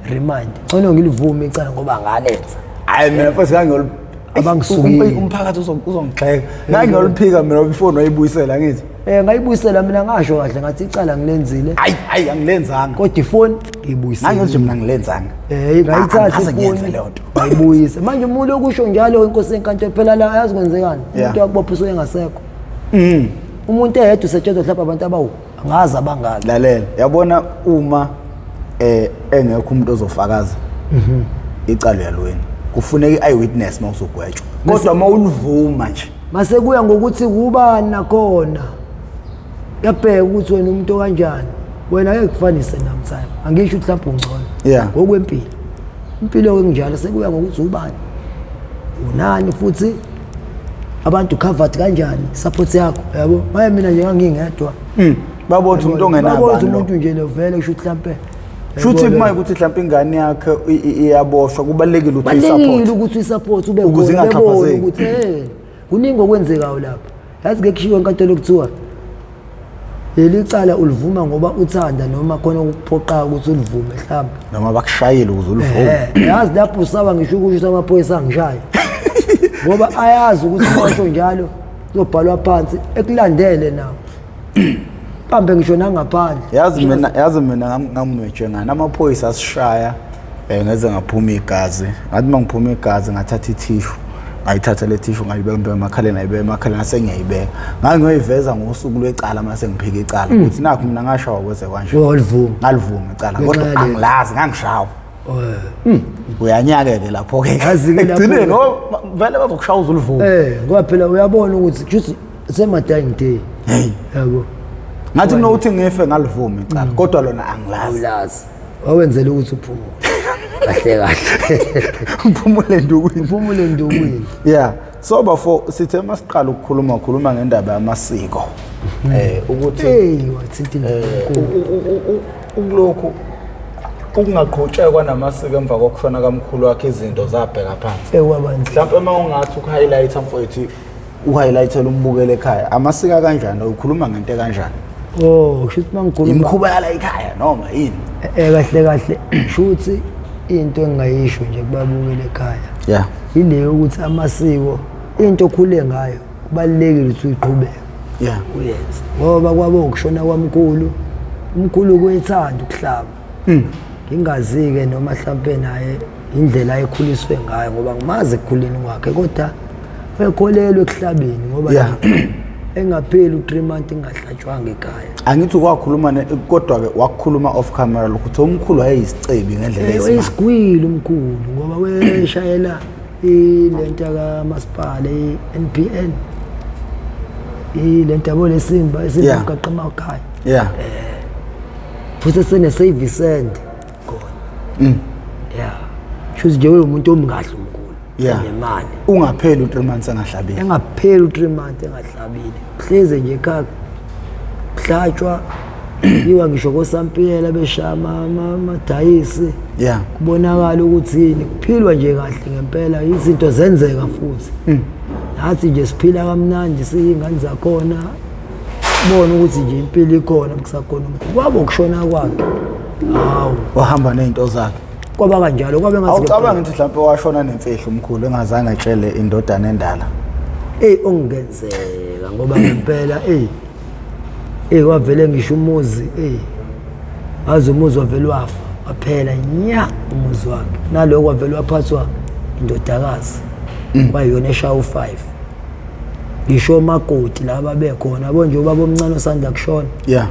Remind. Ngcono ngilivume icala ngoba ngalenza. Hayi mina mfethu ngangiyol Abangisukile. Umphakathi uzongigxeka. Ngangiyoliphika mina ifoni wayibuyisela ngithi. Ngayibuyisela mina ngasho kahle ngathi icala ngilenzile. Hayi hayi angilenzanga. Kodwa ifoni ngiyibuyisile. Ngangithi mina ngilenzanga. Ngayithatha Angikaze ngiyenze ifoni leyo nto. ngayibuyisa. Manje umuntu okusho njalo inkosi yenkantolo phela la yazi kwenzekani? Umuntu yakubopha usuke engasekho. Umuntu eyedwa usetshenzwa mhlawumbe abantu abawu angazi abangaki. Lalela, yabona uma engekho umuntu ozofakaza. Icala uyalweni. Kufuneka i-eyewitness uma usugwetshwa. Kodwa uma ulivuma nje Mase kuya ngokuthi kubani nakhona. Yabheka ukuthi wena umuntu okanjani. Wena ngeke kufanise nami time. Angisho ukuthi mhlawumbe ungcono. Ngokwempilo. Impilo enginjalo sekuya ngokuthi ubani. Unani futhi abantu covered kanjani support yakho yabo. Maye mina nje ngangingedwa. Babothi umuntu ongenabani. Babothi umuntu nje lo vele kusho ukuthi mhlambe Shuthi uma ukuthi mhlawumbe ingane yakhe iyaboshwa kubalekile ukuthi Kubalulekile uyisupport. ukuthi uyisupport ube Ukuze khona, bebone ingaxhaphazeki. ukuthi kuningi okwenzekayo lapha. Yazi ke kushiwo enkantolo kuthiwa leli cala ulivuma ngoba uthanda noma khona ukuphoqa ukuthi ulivume mhlawumbe. Noma bakushayile ukuze ulivume. Yazi lapho usaba ngisho ukusho ukuthi amaphoyisa angishaya. Ngoba ayazi ukuthi basho njalo kuzobhalwa phansi ekulandele nawo. Bambe ngisho nangaphandle. Yazi mina ngamnwetshwe ngani amaphoyisa asishaya ngeze ngaphuma igazi. Ngathi mangiphuma igazi ngathatha ithishu. Ngayithatha le thishu ngayibeka emakhaleni ngayibeka emakhaleni ngase ngiyayibeka. Ngangiyoyiveza ngosuku lwecala mase ngiphika icala ukuthi nakho mina ngashawa kweze kanje. Walivuma. Ngalivuma icala kodwa angilazi ngangishawa. Uyanyakeke lapho ke. Yazi ke lapho. Ekugcineni ngoba vele bazokushaya uzulivuma. Ngoba phela uyabona ukuthi kushuthi sema dying day. Hey. Yabo. Ngathi kunokuthi ngife ngalivuma icala kodwa lona angilazi. Awulazi. Wawenzela ukuthi uphumule. Kahle kahle. Uphumule ndukwini. Uphumule ndukwini. Yeah. So bafo sithe masiqala ukukhuluma khuluma ngendaba yamasiko. Ukuthi hey wathinta indaba. Ukulokhu ukungaqhutshekwa namasiko emva kokushona kamkhulu wakhe izinto zabheka phansi. Kwabanzi. Mhlawumbe uma ungathi ukuhighlight mfowethu uhighlightela umbukele ekhaya amasiko kanjani ukhuluma ngento kanjani? Oh, kusho ukuthi mangikhuluma imikhuba yala ekhaya noma yini? Kahle kahle shuthi into engingayisho nje kubabukele ekhaya. Yeah. Ile ukuthi amasiko into okhule ngayo kubalekile ukuthi uyiqhubeke. Yeah. Uyenze. Ngoba kwabo ukushona kwamkhulu, umkhulu kuyethanda ukuhlaba. Ngingazi-ke noma mhlampe naye indlela ayekhuliswe ngayo ngoba ngimazi ekukhuleni kwakhe kodwa wekholelwa ekuhlabeni ngoba engapheli u3 months ingahlatshwanga ekhaya. Angithi kwakhuluma kodwa ke wakukhuluma off camera lokho uthi umkhulu wayeyisicebi ngendlela esimanga. Wayesigwile umkhulu ngoba weshayela ilento kamasipala iNPN. Ilento yabo lesimba esimgaqo emakhaya. Yeah. Futhi sene service center khona. Yeah. Shuthi nje umuntu omkahle umkhulu. Yeah. Nemali. Ungapheli u3 months engahlabile. Engapheli u3 months engahlabile. Hleze nje ekhaya kuhlatshwa iwa ngisho kosampiyela beshama amadayisi. Yeah. Kubonakala ukuthi yini kuphilwa nje kahle ngempela izinto zenzeka futhi. Nathi nje siphila kamnandi siyingane zakhona. Bona ukuthi nje impilo ikhona kusakhona umkhulu. Kwabo kushona kwakhe. Hawu. Wahamba nezinto zakhe. Kwaba kanjalo kwabe ngathi awucabanga ukuthi mhlawumbe washona nemfihlo umkhulu engazange atshele indodana endala. Ongenzeka ngoba ngempela wavele ngisho umuzi azi umuzi wavele wafa waphela nya umuzi wakhe naloko wavele waphathwa indodakazi kwayona eshaya u5 ngisho makoti laba bekhona yabo nje ubaba omncane osanda kushona. Yeah.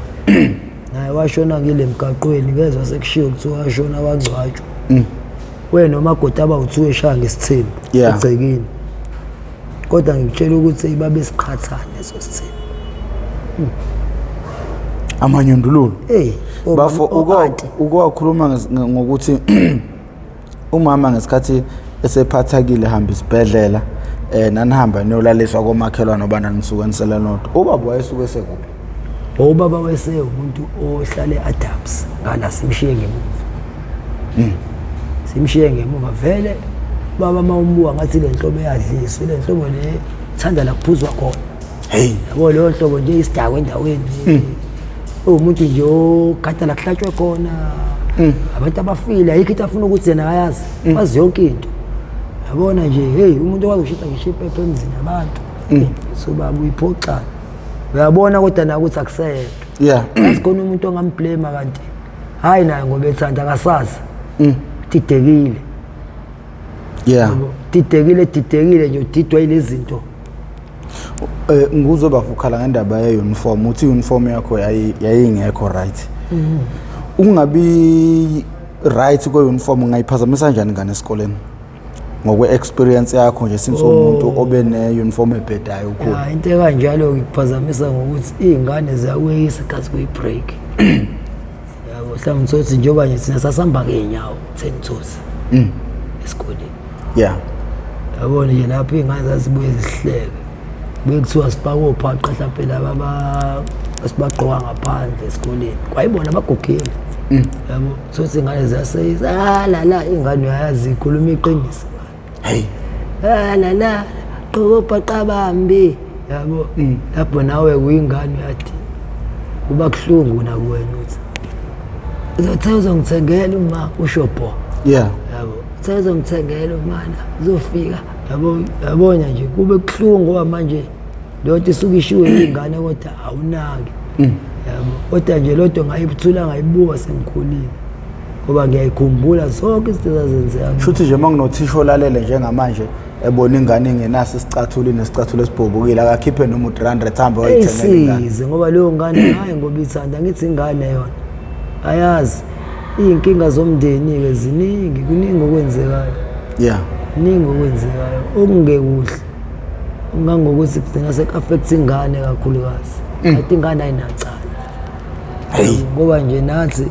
Naye washona ngile mgaqweni ngezwe sekushiwo kuthiwa washona wangcwatshwa. Wena nomakoti abawu2 eshaya ngesithembu egcekeni. Kodwa ngikutshela ukuthi babe siqhathane leso sithembu. Amanyundululu. Hey, Bafo o-anti. uke wakhuluma ngokuthi umama ngesikhathi esephathakile hamba isibhedlela nanihamba niyolaliswa komakhelwane ngoba nanisuke nisele nodwa. Ubaba wayesuke esekuphi? Ubaba wese umuntu ohlale Adams ngala simshiye ngemuva. Simshiye ngemuva vele baba mawumbuka ngathi le nhlobo eyadliswa le nhlobo le thanda la kuphuzwa khona. Hey. Yabo leyo nhlobo nje isidakwa endaweni. Uwumuntu nje ogada la kuhlatshwe khona. Abantu abafile ayikho into afuna ukuthi yena akayazi. Wazi yonke into. Yabona nje hey umuntu okwazi ukushisa ngisho impepho emzini yabantu. So baba uyiphoxana. Uyabona kodwa na ukuthi akuseyedwa. Asikhona umuntu ongamblame kanti hayi naye ngoba ethanda akasazi. Didekile. Didekile didekile nje udidwa yilezi zinto. Ngikuzwe bafo ukhala ngendaba ye-uniform, uthi i-uniform yakho yayingekho right. Ukungabi right kwe-uniform ungayiphazamisa kanjani ingane esikoleni? Ngokwe-experience yakho nje since umuntu obe ne-uniform ebhedayo ukhulu. Ya into ekanjalo ngikuphazamisa ngokuthi iy'ngane ziyakweyisa kathi kuyi-break. Yabo mhlawumbe uthole njengoba nje thina sasihamba ngey'nyawo 10 toes. Esikoleni. Yabona nje lapho iy'ngane zazibuye zihleke. Kubuye kuthiwa sifake ophaqa mhlampe laba esibagqoka ngaphandle esikoleni. Kwayibona abagugile. Yabo uthole iy'ngane ziyaseyisa ah la la ingane uyayazi ikhuluma iqiniso. Hey. Ah la la gqoka ophaqa bambi. Yabo lapho nawe kuyingane uyathi kuba kuhlungu nakuwena uthi uzothe uzongithengela uma usho bho. Yabo uthe uzongithengela umana uzofika yabo yabona nje kube kuhlungu ngoba manje leyo nto isuke ishiwe ingane kodwa awunaki. Yabo kodwa nje lodwa ngayibuthula ngayibuka sengikhulile ngoba ngiyayikhumbula zonke izinto ezazenzeka. Shuthi nje manginothisha olalele njengamanje ebona ingane ingenaso isicathulo nesicathulo esibhobokile akakhiphe noma u300 hambe wayithengela ingane. Eyisize ngoba leyo ngane hayi ngoba ithanda ngithi ingane yona ayazi iy'nkinga zomndeni-ke ziningi kuningi okwenzekayo. Kuningi okwenzekayo okungekuhle okungangokuthi kugcina seku-affect ingane kakhulukazi. Kanti ingane ayinacala. Hey. Ngoba nje nathi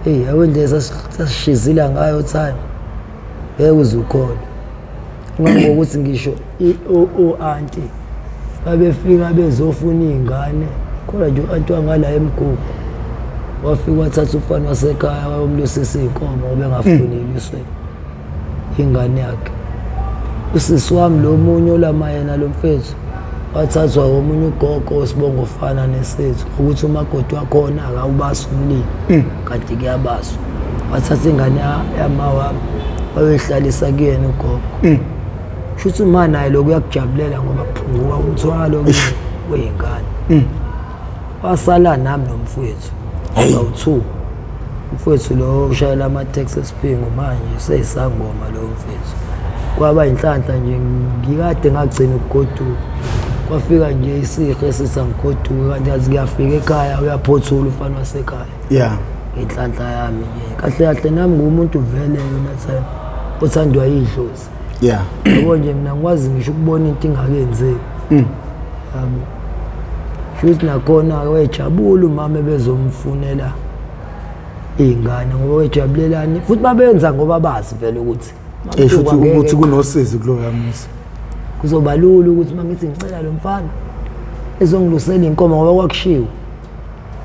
hey yabo indlela sasishizila ngayo time ngeke uze ukhone. Ngangokuthi ngisho o-anti babefika bezofuna iy'ngane khona nje u-anti wangala emgugu wafika wathatha umfana wasekhaya wayomlusisa iy'nkomo ngoba engafuni iluswe ingane yakhe. Usisi wami lo munye olama yena lo mfethu wathathwa omunye ugogo osibongo ofana nesethu ukuthi umakoti wakhona akawubasi umlilo kanti kuyabaswa. Wathatha ingane yama wami wayoyihlalisa kuyena ugogo. Shuthi uma naye lokhu uyakujabulela ngoba kuphunguka umthwalo wey'ngane. Wasala nami nomfowethu awu-2. Umfowethu lo ushayela ama-taxi esiphingo manje useyisangoma lo mfethu. Kwaba inhlanhla nje ngikade ngagcina ukugoduka. Kwafika nje isihe esithi angigoduke kanti yazi kuyafika ekhaya uyaphothula umfana wasekhaya. Inhlanhla yami nje. Kahle kahle nami ngumuntu vele yona time othandwa yidlozi. Yabo nje mina ngikwazi ngisho ukubona into ingakenzeki. Yabo. Shuthi nakhona wejabula umama ebezomfunela iy'ngane ngoba wejabulelani futhi babenza ngoba bazi vele ukuthi Esho ukuthi kunosizi kuloya muzi. Kuzoba lula ukuthi uma ngithi ngicela lo mfana ezongilusela inkomo ngoba kwakushiwo.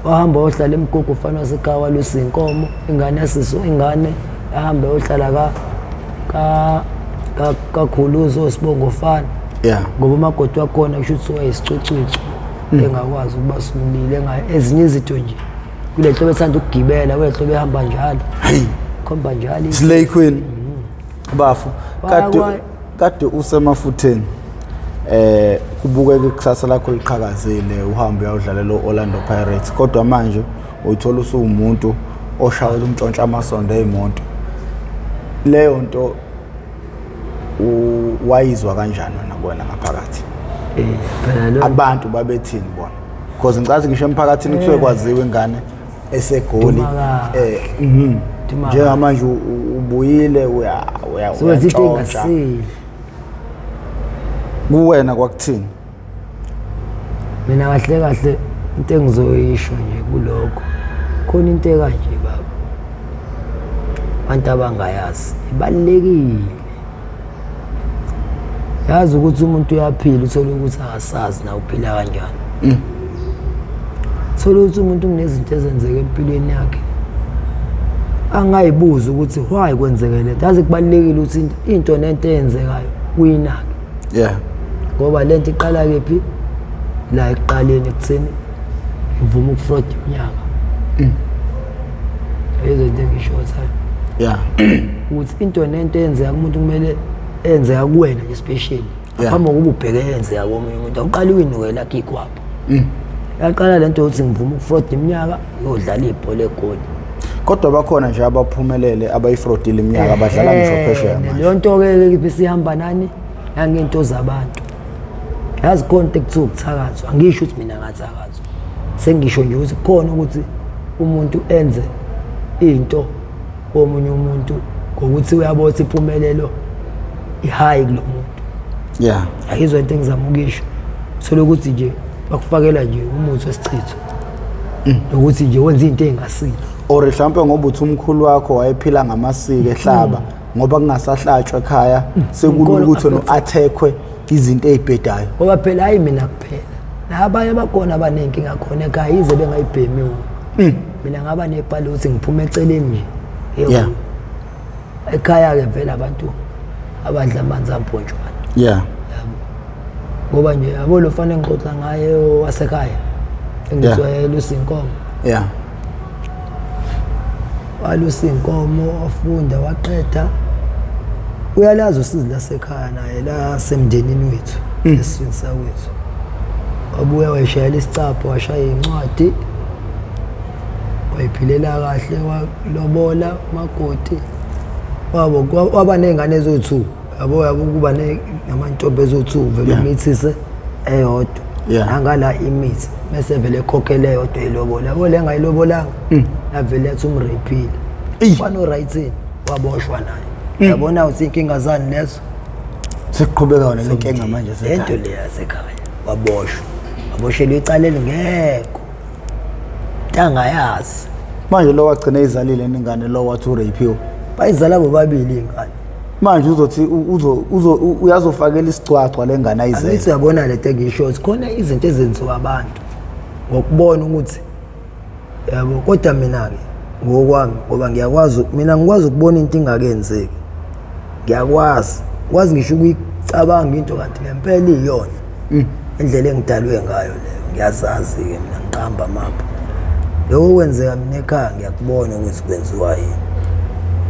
Wahamba wayohlala emgugu ufana wasekhaya walusa inkomo ingane yasiso ingane yahamba yohlala ka kakhuluzo osibongo fana. Ngoba umakoti wakhona kusho ukuthi wayesicwecwecwe engakwazi ukuba sumlile ezinye izinto nje. Kule hlobo ethanda ukugibela, kule hlobo ehamba njalo. Khomba njalo. Slay Queen. Bafo, kade usemafutheni. Kubukeka ikusasa lakho liqhakazile uhambe uyodlalela Orlando Pirates kodwa manje uyithola usuwumuntu oshayela umntshontsha amasondo eyimoto. Leyo nto wayizwa kanjani wena kuwena ngaphakathi? Phela lo abantu babethini bona? Because ngicathi ngisho emphakathini kusuke kwaziwa ingane esegoli. Njengamanje ubuyile uyantshontsha. Kuwena kwakuthini? Mina kahle kahle Into engizoyisho nje kulokho, khona into ekanje baba, abantu abangayazi, ibalulekile. Yazi ukuthi umuntu uyaphila, uthole ukuthi akasazi na uphila kanjani. Thole ukuthi umuntu kunezinto ezenzeka empilweni yakhe angayibuzi ukuthi why kwenzeke lento. Yazi kubalulekile ukuthi into nento eyenzekayo uyinake. Ngoba lento iqala kephi? La ekuqaleni ekutheni ivuma ukufroda iminyaka. Yizo into engisho time. Ukuthi into nento eyenzeka kumuntu kumele eyenzeka kuwena nje specially. Ngaphambi kokuba ubheke eyenzeka komunye umuntu, awuqali uyinukela lakho ikwapha. Yaqala lento yokuthi ngivuma ukufroda iminyaka ngiyodlala ibhola eGoli. Kodwa bakhona nje abaphumelele abayifrodile iminyaka, abadlala ngisho phesheya manje. Leyo nto ke besihamba nani nangento zabantu. Yazi khona into ekuthiwa ukuthakathwa, angisho ukuthi mina ngathakathwa. Sengisho nje ukuthi khona ukuthi umuntu enze into komunye umuntu ngokuthi uyabona ukuthi impumelelo i-high kulo muntu. Ayizwa into engizama ukuyisho. Thola ukuthi nje bakufakela nje umuthi wesichitho. Nokuthi nje wenza into engasile. Or mhlawumbe ngoba uthi umkhulu wakho wayephila ngamasiko ehlaba, ngoba kungasahlatshwa ekhaya, sekulula ukuthi wena u-attackwe izinto ezibhedayo. Ngoba phela hayi mina kuphela, nabanye abakhona abanenkinga khona ekhaya yize bengayibhemi wona. Mina ngaba nebhalo ukuthi ngiphume eceleni nje. Ekhaya ke vele abantu abadla amanzi ampontshwana. Yabo. Ngoba nje yabo lo fana engixoxa ngaye wasekhaya engizwela usinkomo. Walusa inkomo, wafunda, waqeda. Uyalazi usizi lasekhaya naye lasemndenini wethu, esizweni sakwethu. Wabuya wayishayela isicapho, washaya incwadi, wayiphilela kahle, walobola umakoti. Wabo waba nezingane eziwu-2, yabo yabo kuba namantombi eziwu-2 vele umithise eyodwa. Nangala imithi bese vele ekhokhele eyodwa ilobola. Yabo le ngayilobolanga yavele yathi umraphile. Ufana o-right waboshwa naye. Yabona ukuthi inkinga zani lezo? Sekuqhubeka wona le nkinga manje sekhaya. Lento le yasekhaya waboshwa. Waboshelwa icala elingekho. Ntangayazi. Manje lo wagcina izalile ingane lo wathi urapiwe. Bayizala bobabili ingane. Manje uzothi uzo uyazofakela isigcwagcwa lengane ayizele. Angithi uyabona lento engisho, khona izinto ezenziwa abantu ngokubona ukuthi yabo, kodwa mina ke ngokwami ngoba ngiyakwazi, mina ngikwazi ukubona into ingakenzeki. Ngiyakwazi, ngikwazi ngisho ukuyicabanga into kanti ngempela iyona. Indlela engidalwe ngayo leyo, ngiyazazi ke mina, ngiqamba amapha. Lokho kwenzeka mina ekhaya ngiyakubona ukuthi kwenziwa yini.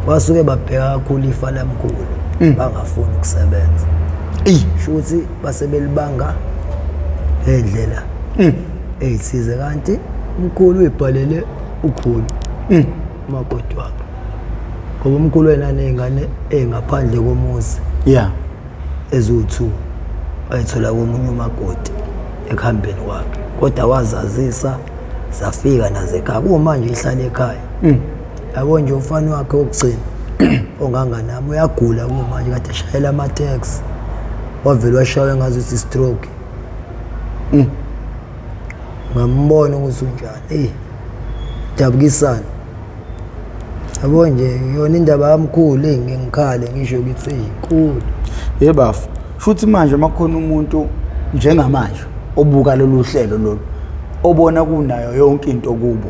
Basuke babheka kakhulu ifa lamkhulu, bangafuni ukusebenza. Sho ukuthi basebelibanga ngendlela eyithize, kanti umkhulu uyibhalele ukhulu umakoti wakhe. Ngoba umkhulu wena nezingane ezingaphandle komuzi. Eziwu-2 wayithola komunye umakoti ekuhambeni kwakhe, kodwa wazazisa zafika nazo ekhaya. Kumanje ihlala ekhaya. Yabo nje umfana wakhe wokugcina onganganami uyagula kumanje, kade eshayela ama-taxi, wavele washaywa ngazuthi stroke. Ngambona ukuthi unjani. Eyi, dabukisana. Yabo nje yona indaba yamkhulu engikhale ngisho ngithi inkulu. Hey bafo, futhi manje makukhona umuntu njengamanje obuka lolu hlelo lolu obona kunayo yonke into kubo.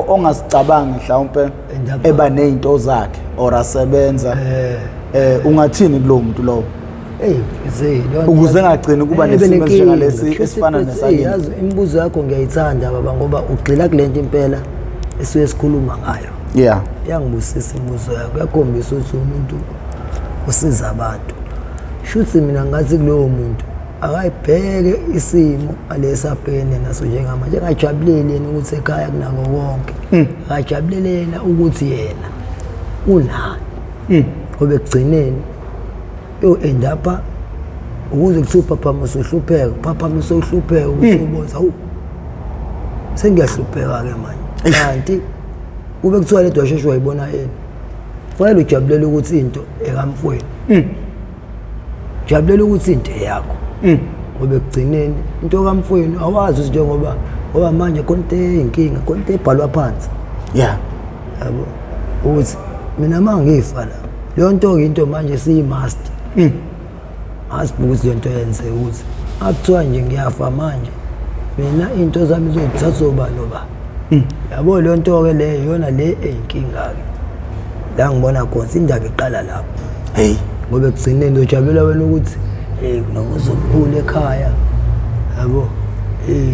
Ongasicabangi mhlawumbe eba nezinto zakhe or asebenza. Ungathini kulowo muntu lowo? Ukuze engagcini kuba nesimo njengalesi esifana nesakini. Yazi imibuzo yakho ngiyayithanda baba, ngoba ugxila kulento impela esuke sikhuluma ngayo. Iyangibusisa imibuzo yakho, iyakhombisa ukuthi umuntu usiza abantu. Shuthi mina ngathi kulowo muntu akayibheke isimo alesabhekene naso njengamanje, engajabuleli yena ukuthi ekhaya kunako konke. Akajabulele yena ukuthi yena unani. Ngoba ekugcineni yo end up ukuze kuthiwa uphaphama usuhlupheka, uphaphama usuhlupheka, usubona hawu sengiyahlupheka ke manje. Kanti kube kuthiwa le dwasheshe wayibona yena, fanele ujabulele ukuthi into ekamfweni. Jabulela ukuthi into eyakho. Ngoba ekugcineni into kamfowenu awazi ukuthi njengoba, ngoba manje khona into eyinkinga, khona into ebhalwa phansi. Yabo, ukuthi mina uma ngifa la, leyo nto-ke into manje siyi-must. Must ukuthi leyo nto yenzeke, ukuthi akuthiwa nje ngiyafa manje, mina into zami zozithatha obani oba. Yabo, leyo nto-ke leyo iyona le eyinkinga-ke la ngibona khona indaba iqala lapho. Hey. Ngoba ekugcineni ujabulela wena ukuthi hey, kunomuzi omkhulu ekhaya, yabo, hey,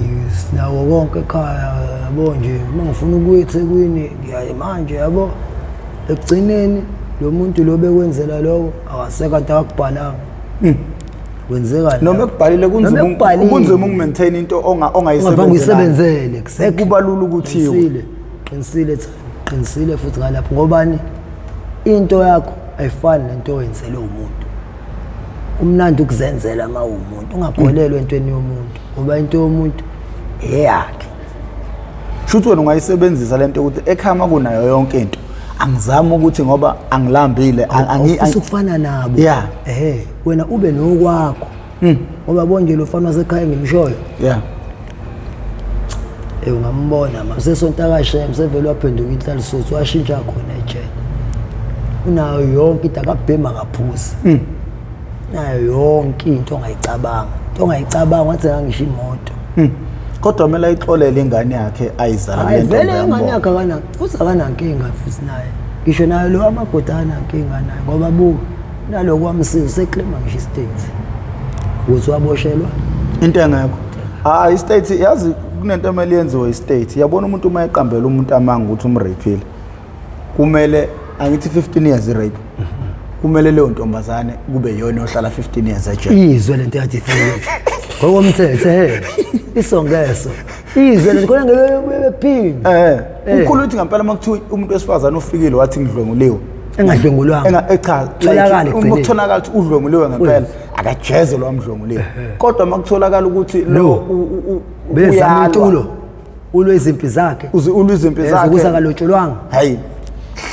sinawo konke ekhaya, yabo nje uma ngifuna ukuya eThekwini ngiyaye manje, yabo. Ekugcineni lo muntu lo bekwenzela lokho akasekho, kanti akakubhalanga. Kwenzeka noma ekubhalile, kunzima. Noma ekubhalile. Kunzima ukumaintain into ongavanga uyisebenzele. Exactly. Kuba lula ukuthi Qinisile, qinisile Thandi, qinisile futhi ngalapho, ngobani into yakho ayifani nento oyenzele umuntu. Kumnandi ukuzenzela uma uwumuntu, ungakholelwa entweni yomuntu, ngoba into yomuntu eyakhe. Shuthi wena ungayisebenzisa lento ukuthi ekhaya uma kunayo yonke into, angizami ukuthi ngoba angilambile Awufisi ukufana nabo. Ehe, wena ube nokwakho, ngoba bonje lo fana wasekhaya ngimshoyo, ungambona ma usesonta kashem, sevele waphenduka inhlalisuthu, washintsha khona ejele. Unayo yonke into, akabhema, akaphuzi, nayo yonke into ongayicabanga, into ongayicabanga, wathi ngisho imoto. Kodwa kumele ayixolele ingane yakhe ayizala Hayi, kule vele ntombi ingane yambona. yakhe akana futhi akanankinga futhi naye, ngisho naye lo amagoda akanankinga naye, ngoba buka naloko wamsiza, useclaima ngisho istate ukuthi waboshelwa into engekho. Hayi, istate, yazi kunento emele yenziwe istate. Yabona, umuntu uma eqambela umuntu amanga ukuthi umrapeile, kumele, angithi 15 years i-rape, kumele leyo ntombazane kube yiyona ohlala 15 years ejele. Izwe lento yathi ifike ngokomthetho, he, isongeso izwe lento khona ngeke bephinde. Ukhulu uthi ngempela uma kuthiwa umuntu wesifazane ufikile wathi ngidlwenguliwe, engadlwengulwanga, cha, Tholakala like, uma ekugcineni. kutholakala ukuthi udlwenguliwe ngempela, akajeze lo wamdlwenguliwe, kodwa uma kutholakala ukuthi lo No. Bezama uyalwa, intulo, ulwe izimpi zakhe, ulwa izimpi ukuthi zakhe, akalotsholwanga, hayi,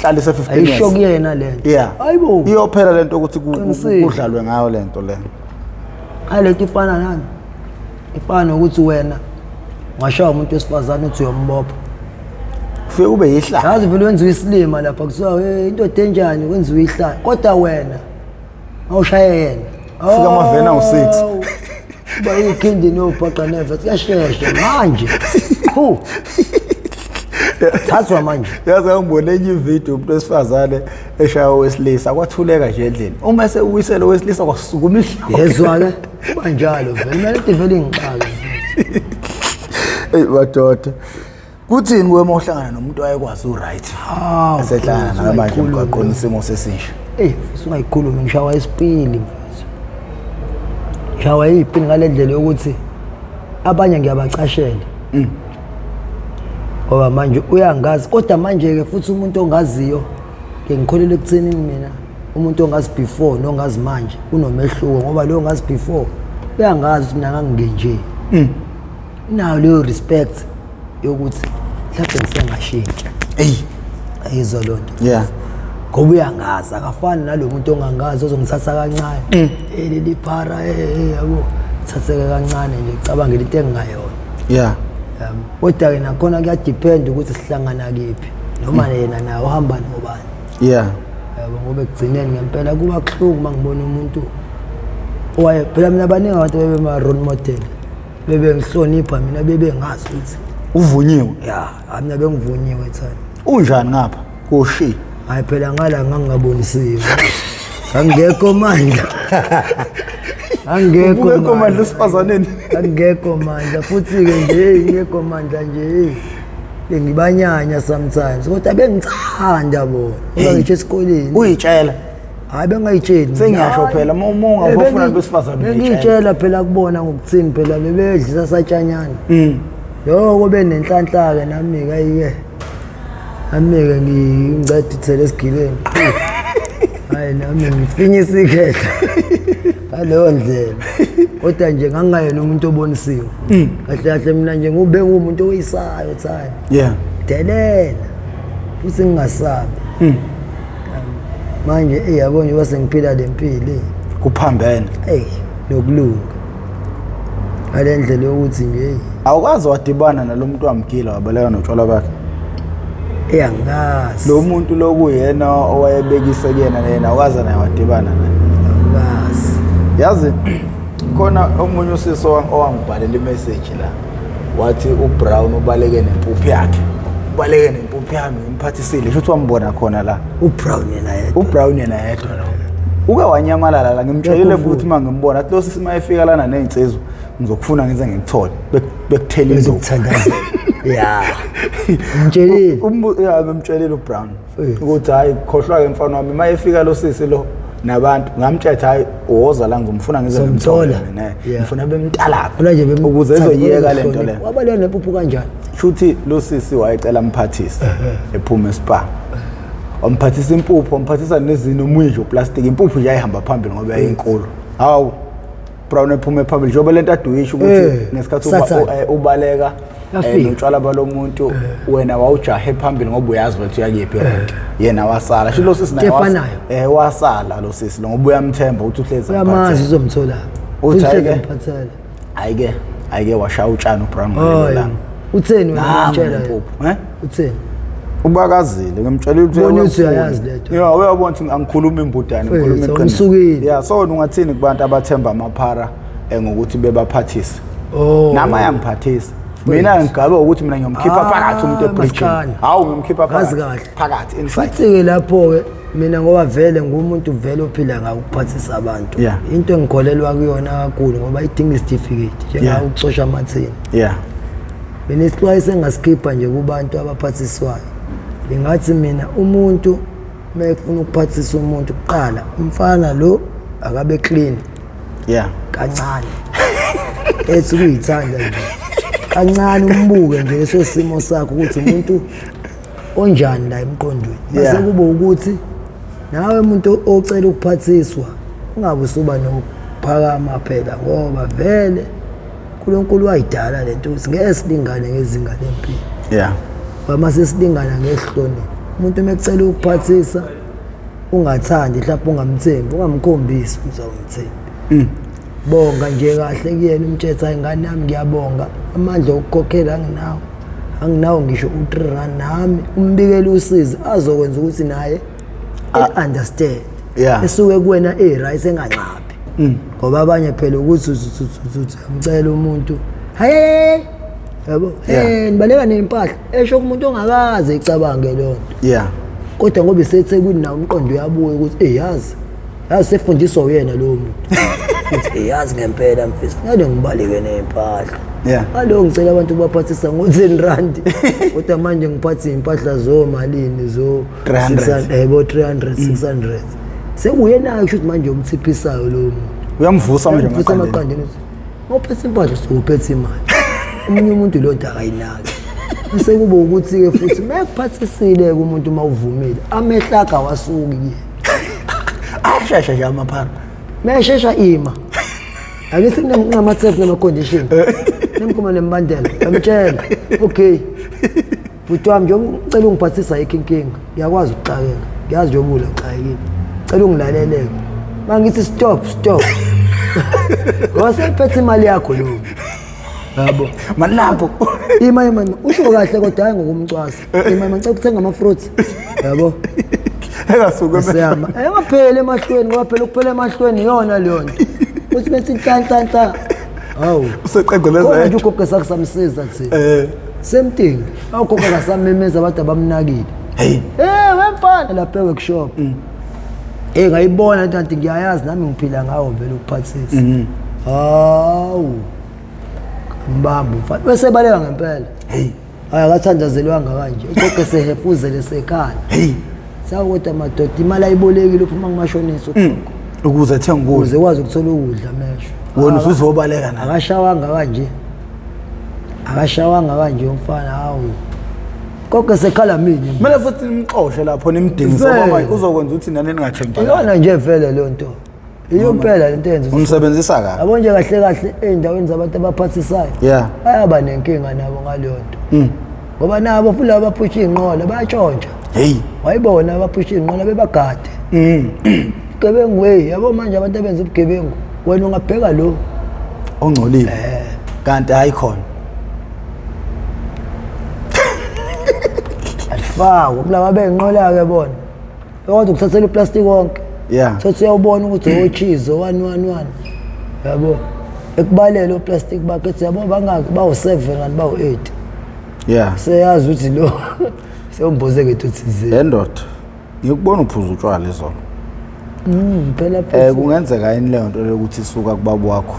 hlalise 15 ayisho years. kuyena lento. Hayibo. Iyophela lento ukuthi Qinisile. kudlalwe ngayo lento le. Hayi, lento ifana nani, ifana nokuthi wena ungashaya umuntu wesifazane uthi uyombopha, Kufike kube yihlaya. Yazi vele wenziwa isilima lapha, kuthiwa hey, indoda enjani, kwenziwa ihlaya, kodwa wena awushaye yena. Kufika amaveni awu-six. Awu, kuba ikhindi nobhaqa neva, kuyashesha manje, qhu, thathwa manje. Yazi, ngibone enye ividiyo, umuntu wesifazane eshaya owesilisa, kwathuleka nje endlini. Uma esewuyisele owesilisa, kwasukuma ihloko. Yezwa-ke, kuba njalo vele, mina lento vele ingixake. Eyi madoda, kuthini kuwe uma uhlangana nomuntu owayekwazi u-right, Hawu, esehlangana mfethu, nawe manje ungayikhulumi. emgwaqweni, isimo sesisha? Eyi mfethu, ungayikhulumi, ngishawa isipili mfethu, ngishawa iy'pili ngale ndlela yokuthi abanye ngiyabacashela, ngoba manje uyangazi. Kodwa manje-ke futhi umuntu ongaziyo, ke ngikholelwa ekuthenini mina umuntu ongazi before nongazi manje kunomehluko, ngoba lo ongazi before uyangazi ukuthi mina ngangingenje, nayo leyo respect yokuthi mhlawumbe ngisengashintsha. Eyi. Ayizwa loo nto. Ngoba uyangazi, akafani nalo muntu ongangazi ozongithatha kancane. Leli phara, yabo, thatheke kancane nje, cabangela into engingayona. Yabo, kodwa-ke nakhona kuyadepend ukuthi sihlangana kephi, noma yena naye uhamba nobani. Yabo, ngoba ekugcineni ngempela kuba kuhlungu uma ngibona umuntu owaye, phela mina baningi abantu bebema-role model, bebengihlonipha mina, bebengazi ukuthi Uvunyiwe. Ya, hayi, mina bengivunyiwe thana. Unjani ngapha koshi? Hayi phela, ngala ngangingabonisiwe, ngangekho mandla, angekho. Ubungekho mandla esifazaneni. Angekho mandla futhi-ke nje, hey, ngekho mandla nje, hey. Bengibanyanya sometimes, kodwa bengithanda bona ngoba ngisho esikoleni. Uyitshela? Hayi, bengayitsheli. Sengiyasho phela, uma ungafuna besifazane, uyitshela. Bengiyitshela phela kubona ngokuthini, phela bebedlisa satshanyana. Loko benenhlanhla-ke nami-ke, ayi-ke nami-ke ngiceda ithele esigibeni, hayi, nami ngifinyisa ikhehla ngaleyo ndlela. Kodwa nje ngangingayena umuntu obonisiwe kahle kahle, mina nje ngube ngumuntu oyisayo thana, delela futhi ngingasabi. Manje eyi, yabo, nje sengiphila le mpilo, Kuphambene. Eyi, nokulunga. Ngale ndlela yokuthi nje hey, Awukaze wadibana nalo muntu wamgila wabaleka notshwala bakhe? Eyangazi. Lo muntu lokuyena owayebekise kuyena, yena awukaze naye wadibana naye? Angazi. Yazi, khona omunye usisi owangibhalela imessage la, wathi uBrown ubaleke nempuphu yakhe, ubaleke nempuphu yami, ngimphathisile. Sho ukuthi wambona khona la. UBrown yena yedwa? UBrown yena yedwa lo uke wanyamalala la. Ngimtshelile futhi uma ngimbona, athi lo sisi uma efika lana ney'nsizwa, ngizokufuna ngize ngikuthole. Bekuthela induku. Bezokuthandaza ya, umtshelile? Ya, ngimtshelile uBrown Mfethu. ukuthi hayi, khohlwa-ke mfana wami, uma efika lo sisi lo nabantu, ngamtshela ukuthi hayi, woza la, ngizomfuna ngize Ngizomthola. ngimthole mina. Yeah. Ngifuna bemtalapha Funa nje ukuze ezoyeka le nto le. Wabaleka nempuphu kanjani? Shuthi lo sisi wayecela mphathise ephuma espa, wamphathisa impuphu, wamphathisa nezinto, omunye nje uplastic, impuphu nje ayihamba phambili ngoba yayinkulu. Hawu, Brown ephume phambili njengoba lento aduyisho ukuthi ngesikhathi Sathane. ubaleka Yafika. notshwala balomuntu, wena wawujahe phambili ngoba uyazi ukuthi uyakephi erenki, yena wasala. Sho lo sisi naye Into efanayo. wasala lo sisi lo ngoba uyamthemba ukuthi uhlezi Uyamazi, emphathela. uzomthola. Uthi Futhi hhayi-ke. emphathela. Hhayi-ke, hhayi-ke, washaya utshani uBrown ngalelo Hayi. langa. Utheni wena Nangu umtshela? nempuphu, eh? Utheni? Ubakazile, ngimtshelile ukuthi Ubona ukuthi uyakufuna. uyayazi lento. Ya, uyabona ukuthi angikhulumi imbudane, ngikhuluma Mfethu, iqiniso. umsukile. Ya, so wena ungathini kubantu abathemba amaphara ngokuthi bebaphathise? Oh. Nami ayangiphathisa. Mina ngigabe ukuthi mina ngiyomkhipha Ah, phakathi umuntu ebridge. maskandi. Hawu, ngiyomkhipha Ngazi phakathi. kahle. Phakathi inside. Futhi-ke lapho-ke mina, ngoba vele ngumuntu vele ophila ngakuphathisa abantu, into engikholelwa kuyona kakhulu, ngoba idinga isitifiketi njengawo ukucosha amathini. Mina isixwayiso engasikhipha nje kubantu abaphathiswayo, ngingathi mina umuntu uma efuna ukuphathisa umuntu, kuqala umfana lo akabe clean kancane, ethi kuyithanda nje kancane, umbuke nje leso simo sakho ukuthi umuntu onjani la emqondweni, bese kube ukuthi nawe umuntu ocela ukuphathiswa ungabe usuba nokuphakama phela, ngoba vele uNkulunkulu wayidala lento ukuthi ngeke silingane ngezinga lempilo. Ngoba mase silingana ngesihlonipho, umuntu uma ekucela ukuphathisa ungathandi, mhlawumbe ungamthembi, ungamkhombisi ukuthi awumthembi. Bonga nje kahle kuyena, umtshetha, ingane yami, ngiyabonga, amandla okukhokhela anginawo, anginawo ngisho u-3 rand nami. Umbikele usizi azokwenza ukuthi naye e-understand esuke kuwena e-right, enganxaphi, ngoba abanye phela ukuthi uthi uyamcela umuntu, hayi, yabo, nibaleka ney'mpahla, esho kumuntu ongakaze ecabange leyo nto. Kodwa ngoba iseThekwini nawo umqondo uyabuya ukuthi eh, yazi yazi sefundiswa uyena lowo muntu ukuthi eh, yazi ngempela mfisi, ngeke ngibaleke ney'mpahla. Alo, ngicela abantu baphathisa ngo-10 rand, kodwa manje ngiphathe iy'mpahla zomalini, zo 300. 600, bo 300, 600, sekuyena-ke kusho ukuthi manje umthiphisayo lowo muntu. Uyamvusa manje Uyamvusa emaqandeni. Emaqandeni uthi mawuphethe impahla usuke uphethe imali. Omunye umuntu leyo nto akayinaki. Bese kube ukuthi-ke futhi uma ekuphathisile-ke umuntu, uma uvumile, amehlo akhe awasuki kuyena. Asheshe nje amaphara. Meshesha ima, ake kunama-terms nama-condition, nemigomo nemibandela. Yamtshela, okay bhuti wami, njengoba ucela ungiphathisa, ayikho inkinga, ngiyakwazi ukuxakeka, ngiyazi njengoba ula uxakekile, cela ungilaleleke uma ngithi stop, stop, ngoba seyiphethe imali yakho lowo, yabo. Malapho. Ima, ima, ima, usho kahle kodwa hayi ngokumcwasa. Ima, ima, ngicela ukuthenga ama-fruits, yabo. Engasuke. Siyama engapheli emahlweni, ngoba phela ukuphela emahlweni iyona leyo nto uthi bethi nhlanhlanhla, hawu. Useqeqeleza. Khona nje ugogo esakusamsiza thina. Same thing, awugogo akasamemeza, abantu abamnakile. Hey. Eh, wemfana lapha e-workshop. Eh, ngayibona lento, kanti ngiyayazi nami, ngiphila ngawo vele ukuphathisa. Hawu, mbamba umfana bese baleka ngempela. Hey. Hayi, akathandazelwanga kanje ugogo, sehefuzele sekhala. Hey. Sawu, kodwa madoda, imali ayibolekile, uphuma kumashonisa ugogo Ukuze athenge ukudla. Ukuze kwazi ukuthola ukudla mesho. Wena usuzobaleka naye. Akashawanga kanje, akashawanga kanje umfana. Hawu, konke sekhala mina. Kumele futhi nimxoshe lapho, nimdingise, Vele. ngoba uzokwenza ukuthi nani ningathembakali. Iyona nje vele leyo nto, iyo mpela lento yenza ukuthi- Unisebenzisa kabi. Yabo nje, kahle kahle ey'ndaweni zabantu abaphathisayo bayaba nenkinga nabo ngaleyo nto, ngoba nabo futhi laba baphusha iy'nqola bayatshontsha. Hey. Wayibona abaphusha iy'nqola bebagade ubugebengu. Wey, yabo, manje abantu abenza ubugebengu, wena ungabheka lo Ongcolile. Kanti hayi khona. Alifakwa kulaba benqola-ke bona. Bekwazi ukuthathela uplastic wonke. Yeah. Thothi uyawubona ukuthi ocheese 1 1 1. Yabo. Ekubalele oplastic bakhe ethi yabo bangaki bawu7 kanti bawu8. Yeah. Seyazi ukuthi lo sewumboze ngethuthizini. Endoda. Ngikubona uphuza utshwala izolo. Phela Eh kungenzeka yini leyo nto lokuthi isuka kubaba wakho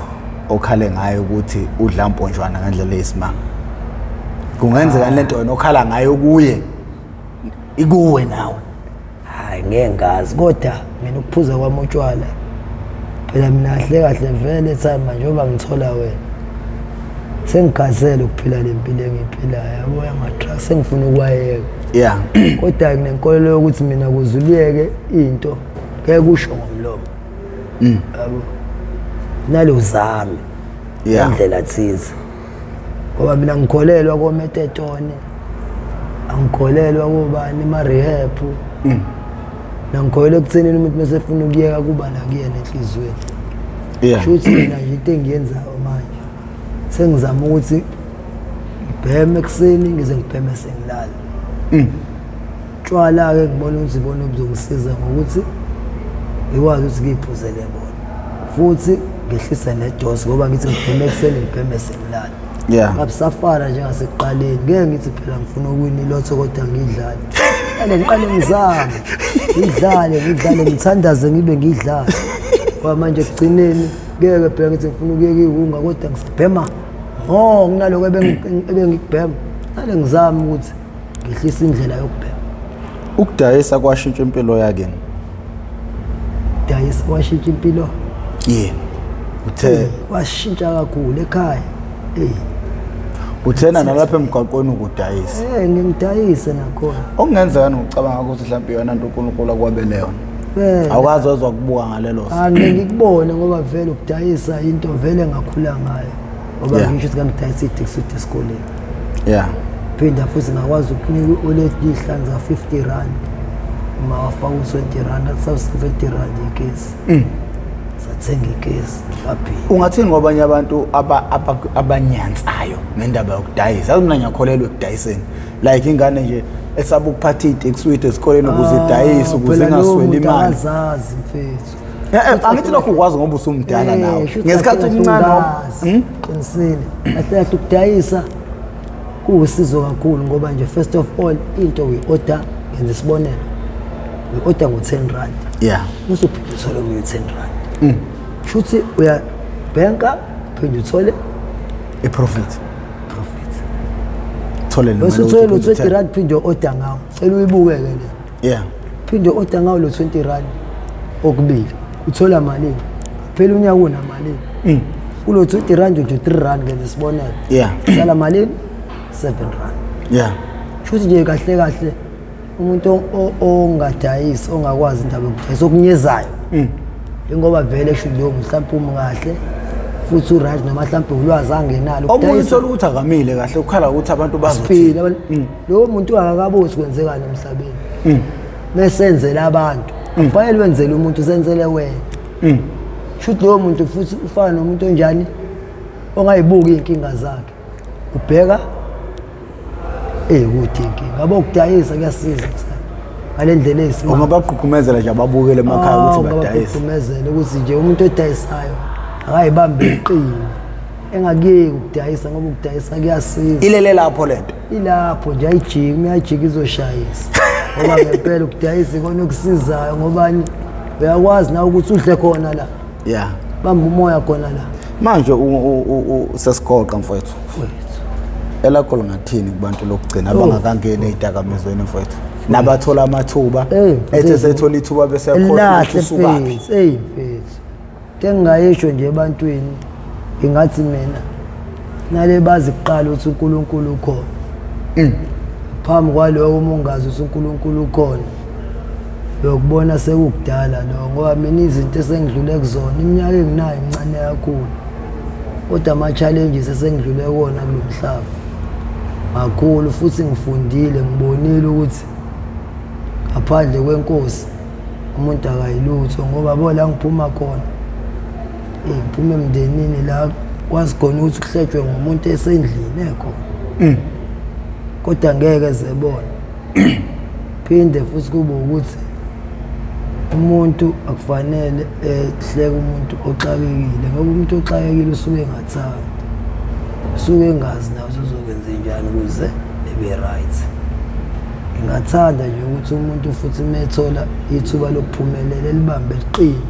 okhale ngayo ukuthi udla mponjwana ngendlela eyisimanga. Kungenzeka yini lento wena okhala ngayo kuye ikuwe nawe. Hayi ngeke ngazi kodwa mina ukuphuza kwami utshwala phela mina kahle kahle vele time njengoba ngithola wena sengigazele ukuphila le mpilo engiyiphilayo yabo yama-drugs sengifuna ukwayeka. Yeah. Kodwa nginenkolelo yokuthi mina kuze uliyeke into ngeke usho ngomlomo. Yabo. Naluzame. Yeah. Indlela thize. Ngoba mina ngikholelwa kometetone. Angikholelwa kobani ema-rehab. Nangikholelwa ekuthenini umuntu mase efuna ukuyeka kuba la kuyena enhliziyweni. Yeah. Shuthi mina nje into engiyenzayo manje sengizama ukuthi ngibheme ekuseni ngize ngibheme sengilala. Tshwala-ke ngibona ukuthi ibona obuzongisiza ngokuthi ngikwazi ukuthi ngiyiphuzele bona futhi ngehlise nedosi ngoba ngithi ngibheme ekuseni ngibheme sengilala. Yeah. Ngabusafana njengasekuqaleni ngeke ngithi phela ngifuna ukuwina ilotho kodwa ngidlale. Ake ngiqale ngizame ngidlale ngidlale ngithandaze ngibe ngidlale. Ngoba manje ekugcineni ngeke phela ngithi ngifuna ukuyeka iwunga kodwa ngisabhema ngo kunaloko ebengikubhema. Ngale ngizame ukuthi ngehlise indlela yokubhema. Ukudayisa kwashintsha impilo yakini. Dayisa kwashintsha impilo. Yini? Uthe Kwashintsha kakhulu ekhaya. Eh, uthena nalapha emgwaqweni ukudayisa. Ngingidayise nakhona. Okungenzeka ngicabanga ukuthi mhlawumbe iyona nto uNkulunkulu akwabele yona. Awukazi wezwa kubuka ngalelo so. Angeke ngikubone ngoba vele ukudayisa into vele ngakhula ngayo. Ngoba ngisho ukuthi ngangidayisa idekisuit esikoleni. Yeah. Phinda futhi ngakwazi ukunika u-oledi ihlanza 50 rand. Uma wafaka u-20 rand, athi 70 rand ikesi. Sathenga ikesi ngaphila. Ungathini kwabanye abantu abanyansayo ngendaba yokudayisa? Yazi mina ngiyakholelwa ekudayiseni. Like ingane nje esaba ukuphatha idekisuit esikoleni ukuze idayise ukuze Phela lowo ingasweli muntu imali. akazazi mfethu. Angithi lokho ukwazi ngoba usumdala nawe. Shuthi Ngesikhathi kahle umncane kahle ungazi. Qinisile. Kahle kahle ukudayisa kuwusizo kakhulu ngoba nje first of all into we order ngenza isibonelo. We order ngo-10 rand. Yeah. Usuphinde uthole omunye u-10 rand. Shuthi uyabhenka uphinde uthole I-profit. profit. Thole le Bese mali uthole lo ukuthi 20 rand phinde order ngawo. Cela uyibukeke le. Yeah. Phinde order ngawo lo 20 rand okubili. Uthola malini? Phela unyaka unamalini? Kulo 20 rand nje 3 rand ngenza isibonelo. Yeah. Sala malini? 7 rand. Yeah. Shuthi nje kahle kahle umuntu ongadayisi ongakwazi indaba yokudayisa okunyezayo. Njengoba vele shuthi lo mhlawumbe umi kahle futhi uright noma mhlawumbe ulwazi angenalo. Omunye uthola ukuthi akamile kahle ukhala ukuthi abantu bazothini. Siphila lowo muntu akakabuzi kwenzekani emhlabeni. Mesenzela abantu. Kufanele wenzele umuntu usenzele wena. Shuthi lowo muntu futhi ufana nomuntu onjani ongayibuki inkinga zakhe. Ubheka ekude inkinga. Yabo ukudayisa kuyasiza cha. Ngale ndlela eyisimanga. Ungabagqugqumezela nje ababukele emakhaya ukuthi badayise. Ungabagqugqumezela ukuthi nje umuntu odayisayo akayibambe iqini. Engakuyeki ukudayisa ngoba ukudayisa kuyasiza. Ilele lapho lento. Ilapho nje ayijiki, uma iyajika izoshayisa. Ngoba ngempela ukudayisa ikona okusizayo ngobani uyakwazi nawe ukuthi udle khona la. Yeah. Bamba umoya khona la. Manje sesigoqa mfowethu. Mfowethu. Elakho lingathini kubantu lokugcina abangakangeni ey'dakamizweni mfowethu? Nabathola amathuba, ethi sethola ithuba bese yakhohlwa ukuthi Elahle usukaphi. mfethu, eyi mfethu. Into engingayisho nje ebantwini ngingathi mina nale bazi kuqala ukuthi uNkulunkulu ukhona. Phambi kwaloko uma ungazi ukuthi uNkulunkulu ukhona uyokubona sekukudala lo ngoba mina izinto esengidlule kuzona iminyaka enginayo incane kakhulu. Kodwa ama-challenges esengidlule kuwona kulo mhlaba makhulu futhi ngifundile ngibonile ukuthi ngaphandle kwenkosi umuntu akayilutho ngoba bo la ngiphuma khona ngiphuma emndenini la Kwazi khona ukuthi kuhletshwe ngomuntu esendlini ekhona. Kodwa ngeke zebona. Phinde futhi kube ukuthi umuntu akufanele ehleke umuntu oxakekile ngoba umuntu oxakekile usuke engathandi. Usuke engazi nawe uzokwenza njani ukuze ebe right. Ngingathanda nje ukuthi umuntu futhi uma ethola ithuba lokuphumelela elibambe liqine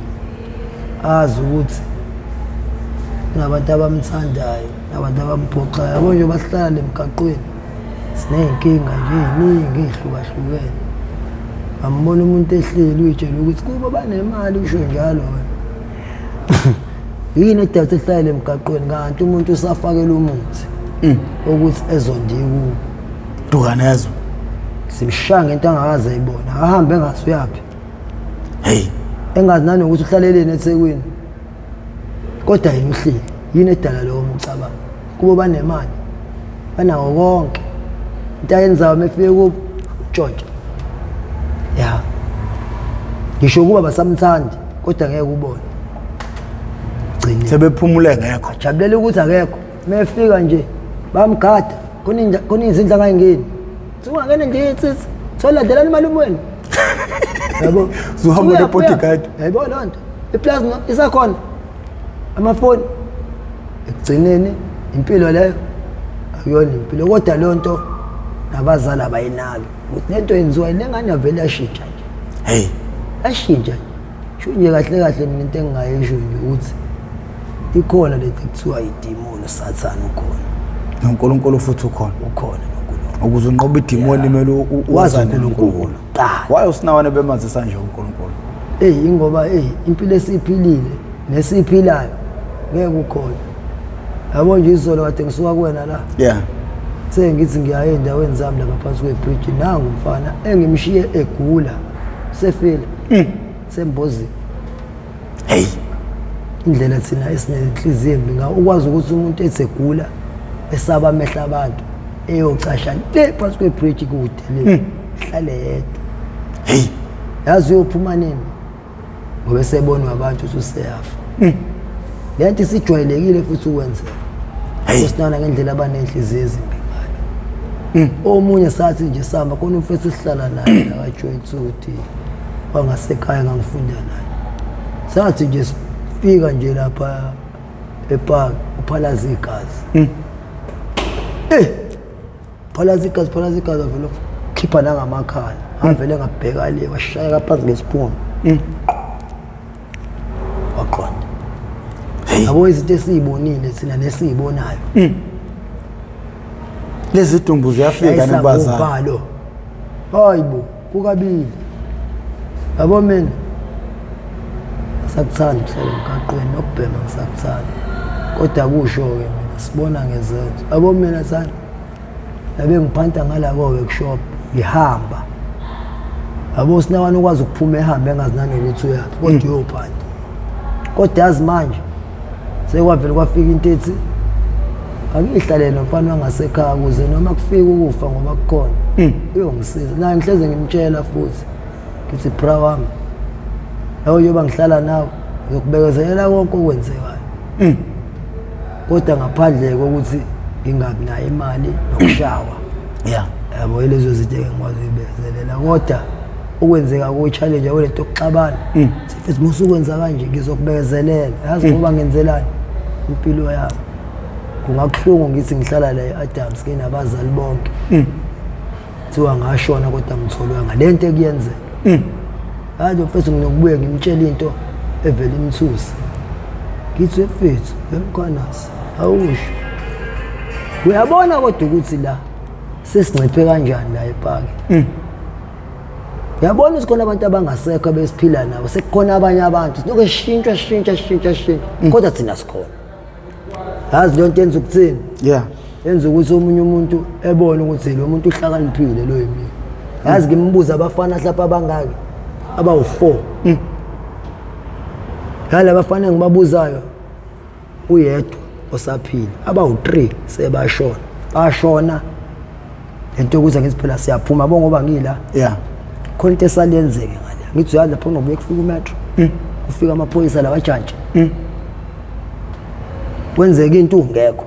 azi ukuthi kunabantu abamthandayo nabantu abamphoxayo. Yabo nje bahlala emgaqweni siney'nkinga nje ey'ningi ey'hlukahlukene. Bambona umuntu ehleli uyitshela ukuthi kubo banemali usho njalo wena. Yini edala ukuthi ehlale emgaqweni kanti umuntu usafakela umuthi ukuthi ezondiye kubo. Dukanezwe. Simshaya ngento angakaze ayibona, ahambe engazi uyaphi. Hey. Engazi nanokuthi uhlaleleni eThekwini. Kodwa yena uhleli, yini edala lowo mucabango? Kubo banemali, banawo konke. Into ayenzayo uma efike kubo, utshontsha. Ya. Ngisho kuba basamthandi kodwa ngeke ubone. Gcine. Sebephumule ngekho. Jabulela ukuthi akekho. Uma efika nje bamgada khona khona izindlu angayingeni. Ungangena endlini sisi. Thola imali umweni. Yabo. Uzohamba ne-bodyguard. Yayibona loo nto. Iplaza isakhona. Amafoni. Ekugcineni impilo leyo akuyona impilo kodwa leyo nto nabazali abayinaki. Ukuthi lento yenziwa le ngane yavele yashintsha nje. Hey. Yashintsha nje. Sho nje kahle kahle mina into engingayisho nje ukuthi ikhona lento ekuthiwa idimoni usathane ukhona. NoNkulunkulu futhi ukhona. Ukhona noNkulunkulu. Ukuze unqobe idimoni kumele wazi uNkulunkulu. Kuqala. Why usinawane bemazisa nje uNkulunkulu? Ey ingoba ey impilo esiyiphilile nesiyiphilayo ngeke ukhona. Yabo nje izolo kade ngisuka kuwena la. Yeah. Sengithi ngiya ey'ndaweni zami lapha phansi kwebridge nangu umfana engimshiye egula sefile. Sembozini. Hey. Indlela thina esinenhliziyo embi ngayo ukwazi ukuthi umuntu ethi egula esaba amehlo abantu eyocasha le phansi kwebridge kude le hlale yedwa. Hey. Yazi uyophuma nini? Ngoba esebonwa abantu ukuthi useyafa. Le nto isijwayelekile futhi ukwenzeka. Hey. Usinana ngendlela abanenhliziyo ezimbi ngayo. Omunye sathi nje sihamba khona umfethu esihlala naye la kaJoy Tsudi wangasekhaya ngangifunda naye. Sathi nje sifika nje lapha epark uphalaza igazi. Eh phalaza igazi phalaza igazi avele khipha nangamakhala. Avele ngabheka le washayeka phansi ngesiphunga. Waqonda. Yabo izinto esiyibonile thina nesiyibonayo. Lezi dumbu ziyafika nebazali. Ngobhalo. Hayibo, kukabili. Yabo mina ngisakuthanda ukuhlala emgaqweni nokubhema ngisakuthanda. Kodwa kusho-ke mina sibona ngezenzo. Yabo mina thanda labe ngiphanta ngala ko-workshop ngihamba. Yabo sinawana ukwazi ukuphuma ehambe engazi nanokuthi uyaphi kodwa uyophanta. Kodwa yazi manje sekwavele kwafika into ethi angihlalele nomfana wangasekhaya ukuze noma kufika ukufa ngoba kukhona uyongisiza. Naye ngihleze ngimtshela futhi ngithi bra wami yabo njengoba ngihlala nawe ngizokubekezelela konke okwenzekayo. Kodwa ngaphandle kokuthi ngingabi nayo imali nokushawa. Yeah. Yabo lezo zinto engikwazi ukuyibekezelela kodwa okwenzeka ku-challenge yabo lento yokuxabana. Sithi musukwenza kanje ngizokubekezelela. Yazi ngoba ngenzelani impilo yami. Kungakuhlungu ngithi ngihlala la e-Adams nginabazali bonke. Kuthiwa ngashona kodwa ngitholwanga lento ekuyenzeka. Hayi mfethu nginokubuye ngimtshele into evela imthusi. Ngithi mfethu emkhwanasi awusho. Uyabona kodwa ukuthi la sesinciphe kanjani la epaki. Uyabona ukuthi khona abantu abangasekho abesiphila nabo sekukhona abanye abantu silokhu sishintsha sishintsha sishintsha sishintsha kodwa thina sikhona. Yazi leyo nto yenza ukuthini? Yeah. Yenza ukuthi omunye umuntu ebone ukuthi lo muntu uhlakaniphile lo yimina. Yazi ngimbuza abafana hlapha abangaki abawu4. Yala abafana engibabuzayo uyedwa osaphila abawu3 sebashona. Bashona lento yokuthi ngithi phela siyaphuma yabo ngoba ngila. Yeah. Khona into esalenzeke ngale. Ngithi uyazi lapho kunobuye kufika umetro. Kufika amaphoyisa la wajantshi. Kwenzeka into ungekho.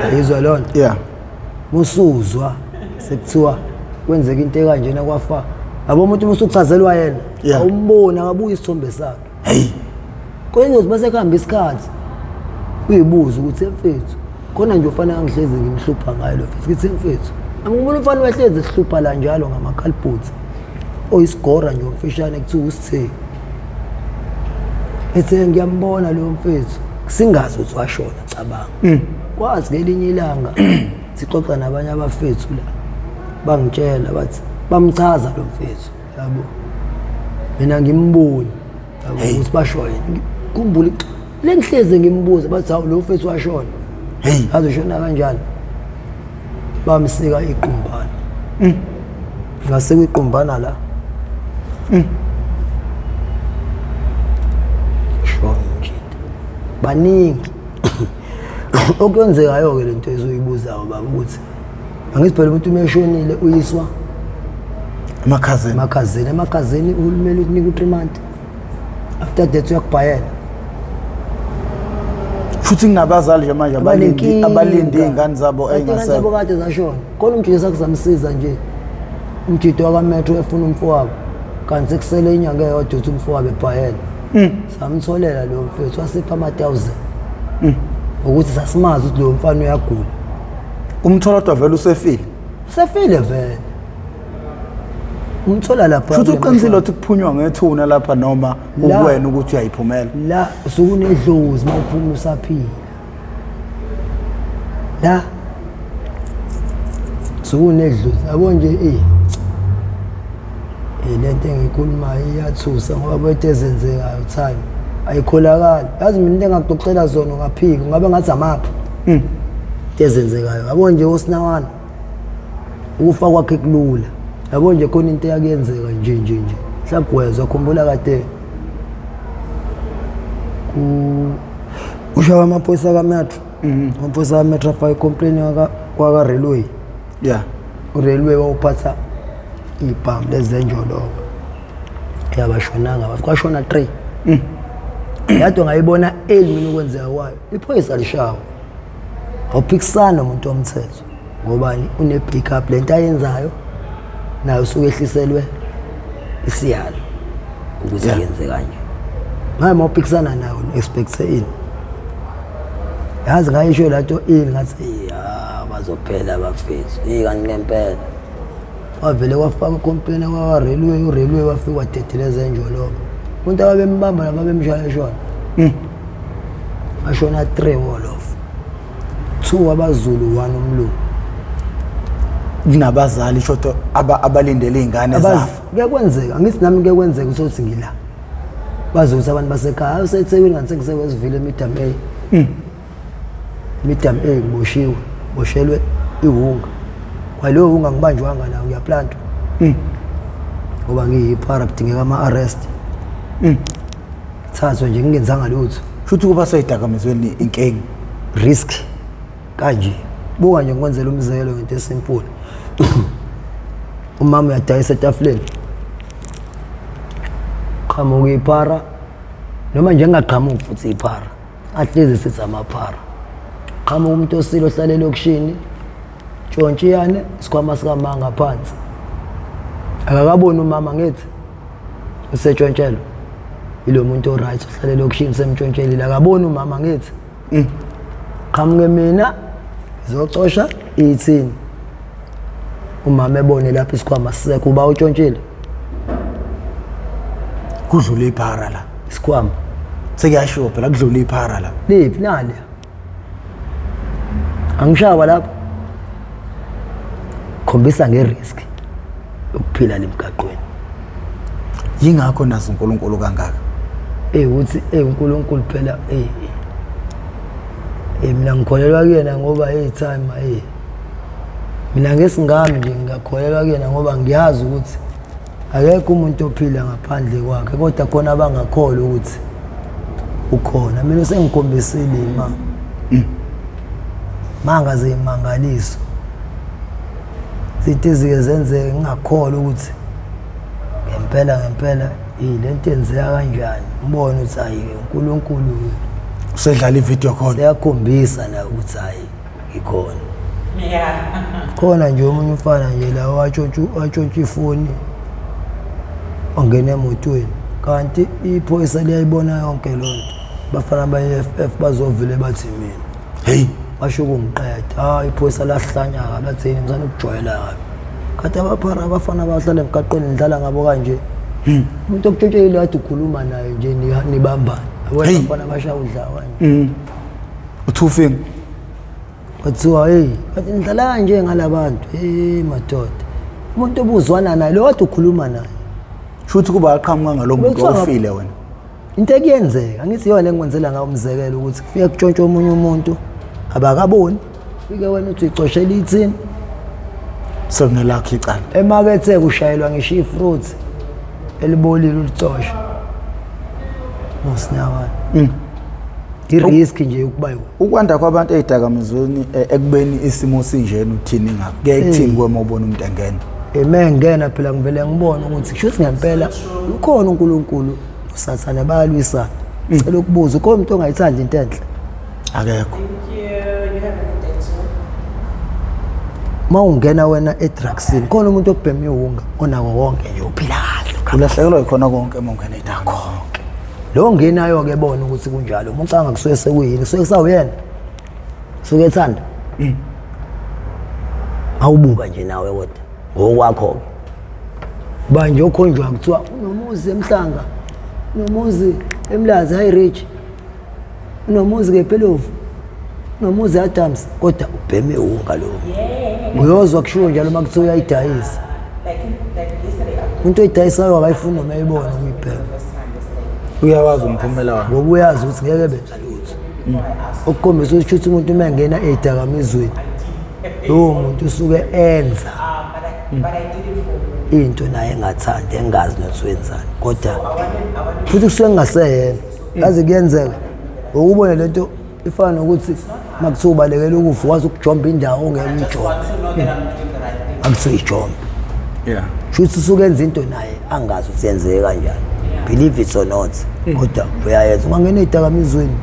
Yayizwa loo nto? Yeah. Musuzwa sekuthiwa kwenzeka into ekanjena kwafa. Yabo umuntu uma usuchazelwa yena, awumboni akabuyi isithombe sakhe. Hey. Kwenye ingozi bese kuhamba isikhathi. Uyibuza ukuthi mfethu, khona nje ufana angihlezi ngimhlupha ngayo lo mfethu. Ngithi mfethu, angibona umfana wehlezi sihlupha la njalo ngamakhalibhuthi. Oyisigora nje omfishane kuthiwa usithe. Ethe ngiyambona lo mfethu. Singazi ukuthi washona cabanga. Kwazi ngelinye ilanga sixoxa nabanye abafethu la. Bangitshela bathi bamchaza lo mfethu yabo. Mina ngimboni yabo ukuthi basho yena. Ngikhumbula lengihleze ngimbuza bathi hawu lo mfethu washona. Hey. Azi ushona kanjani? Bamsika iqumbana. Ngasika iqumbana la. Shona umjita. Baningi. Okwenzekayo ke lento ezoyibuzayo baba ukuthi angithi phela umuntu uma eshonile uyiswa Emakhazeni. Emakhazeni, emakhazeni uhulumeni ukunika u-3 month. After that uyakubhayela. Futhi kunabazali nje manje abalindi abalindi izingane zabo Kanti iy'ngane zabo ey'ngasekho. kade zashona. Khona umjito sakuzamsiza nje. Umjito wakaMetro efuna umfowabo. Kanti sekusele inyanga eyodwa ukuthi umfowabo ebhayele. Samtholela lo mfethu wasipha ama-1000. Ukuthi sasimazi ukuthi lo mfana uyagula. Umthola kodwa vele usefile. Usefile vele. Umthola lapha. Futhi uqinisile ukuthi kuphunywa ngethuna lapha noma La. ukuwena ukuthi uyayiphumela. La usuke unedlozi uma uphuma usaphila. La usuke unedlozi. Yabo nje lento engiyikhulumayo iyathusa ngoba kwethu ezenzekayo time ayikholakali. Yazi mina into engakuxoxela zona ungaphiki ungabe ngathi amaphi. Into ezenzekayo. Yabo nje uSinawana ukufa kwakhe kulula. Yabo nje khona into eyakuyenzeka nje nje nje. Mhlawumbe wezwa khumbula kade ushawa amaphoyisa kaMetro. Amaphoyisa kaMetro afaka i-complaint kwaka railway. Yeah. Urailway wawuphatha ibhamu lezenjoloba. Yabashonanga kwashona 3. Yadwa ngayibona early mina ukwenzeka kwayo. Iphoyisa lishawa. Awuphikisana umuntu womthetho ngobani une pick up lento ayenzayo nayo usuke ehliselwe isiyalo ukuthi yenze kanje. Ngaye mawuphikisana nayo expect ini. Yazi ngayisho lapho ini ngathi ya bazophela abafethu. Kanti ngempela. Wavele wafaka i-complaint kwa railway, urailway wafika wadedeleza enjoloba. Umuntu ababembamba laba bemshaya eshona. Bashona 3 wolof. 2 abaZulu, 1 umlungu. Kunabazali shoto abalindele izingane zafa. Kuyakwenzeka, angithi nami kuyakwenzeka usothi ngila. Bazokuthi abantu basekhaya, useThekwini kanti sengisewesivile eMidam A. Midam A ngiboshiwe, boshelwe iwunga. Kwaleyo wunga ngibanjwanga nayo ngiyaplantwa. Ngoba ngiyiphara kudingeka ama-arrest. Thathwe nje ngingenzanga lutho. Futhi kuba seyidakamizweni inkinga. Risk kanje. Buka nje ngikwenzela umzekelo ngento esimpule. Umama uyadayisa etafuleni. Qhamuka iphara noma nje ngaqhamuki futhi iphara. Ahlezi sithi amaphara. Qhamuka umuntu osile ohlala elokishini. Tshontshiyane isikhwama sikamanga phansi. Akakaboni umama ngithi usetshontshelwa. Ilo muntu oright ohlala elokishini semtshontshelile akaboni umama ngithi. Qhamuke mina ngizocosha ithini. Umama ebone lapho isikhwama sisekho uba utshontshile. Kudlule iphara la. Isikhwama. Sekuyashiwo phela kudlule iphara la. Liphi nali? Angishawa lapho. Khombisa ngerisk ukuphila lemgaqweni. Yingakho nazi uNkulunkulu kangaka. Uthi uNkulunkulu phela mina ngikholelwa kuyena ngoba time mina ngesingami nje ngingakholelwa kuyena ngoba ngiyazi ukuthi akekho umuntu ophila ngaphandle kwakhe kodwa khona abangakholwa ukuthi ukhona. Mina usengikhombisile ima manga zeyimangaliso sithi izike zenzeke ngingakholwa ukuthi ngempela ngempela lento yenzeka kanjani, ngibone ukuthi hayi uNkulunkulu. Usedlala i-video call. Seyakhombisa la ukuthi hayi ikhona. Khona nje omunye umfana nje la watshontsha ifoni wangena emotweni, kanti iphoyisa liyayibona yonke loo nto. Bafana ba-EFF bazovele bathi mina. Hey, basho ukungiqeda. Hayi, iphoyisa lahlanya kabi, lathi yini msana ukujwayela kabi. Kanti abaphara abafana abahlala emgaqweni nidlala ngabo kanje. Umuntu okutshontshekile kade ukhuluma naye nje nibambane. Yabona abafana bashaya udlawa nje. U-two finger. Kwathiwa hey, kanti nidlala kanje ngalabantu. Hey madoda. Umuntu obuzwana naye lo kade ukhuluma naye. Shuthi kuba aqhamuka ngalo muntu Bekuthiwa ofile wena. Into ekuyenzeka ngithi iyona engikwenzela ngawo umzekelo ukuthi kufike kutshontshwe omunye umuntu abakaboni, ufike wena uthi uyicoshela ithini Sekunelakho icala. Emakethe kushayelwa ngisho ifruit elibolile ulicoshe ngosinyawana. I-risk nje ukuba yiwo. Ukwanda kwabantu ey'dakamizweni ekubeni isimo sinjena uthini ngakho? Kuyaye kuthini kuwe uma ubona umuntu engena? Uma ngena phela ngivele ngibone ukuthi kusho ukuthi ngempela ukhona uNkulunkulu uSathane bayalwisana. Ngicela ukubuza, ukhona umuntu ongayithandi into enhle? Akekho. Uma ungena wena edrugsini, khona umuntu obhema iwunga onako konke nje, uphila kahle. Ulahlekelwa yikhona konke uma ungena ey'dakamizweni. Lo ngenayo-ke bona ukuthi kunjalo, uma ucabanga kusuke sekuyini, kusuke kusawuyena, suke ethanda. Awubuka nje nawe kodwa ngokwakho-ke. Ba nje okhonjwa kuthiwa unomuzi eMhlanga, unomuzi eMlazi High Ridge, unomuzi kePelovu, unomuzi Adams, kodwa ubheme iwunga lowo. Uyozwa kushiwo njalo uma kuthiwa uyayidayisa. Umuntu oyidayisayo akayifuni noma eyibona ukuyibhema. Uyawazi umphumela wakhe. Ngoba uyazi ukuthi ngeke benza lutho. Okukhombisa ukuthi shuthi umuntu uma engena ey'dakamizweni, lowo muntu usuke enza into naye engathandi, engazi nokuthi wenzani, kodwa futhi kusuke kungaseyena. Yazi kuyenzeka ukubone lento ifana nokuthi uma kuthiwa ubalekela ukufa wazi ukujomba indawo ongeke uyijombe, akuthiwa ijombe. Shuthi usuke enza into naye angazi ukuthi yenzeke kanjani, believe it or not, kodwa uyayenza. Ungangena ey'dakamizweni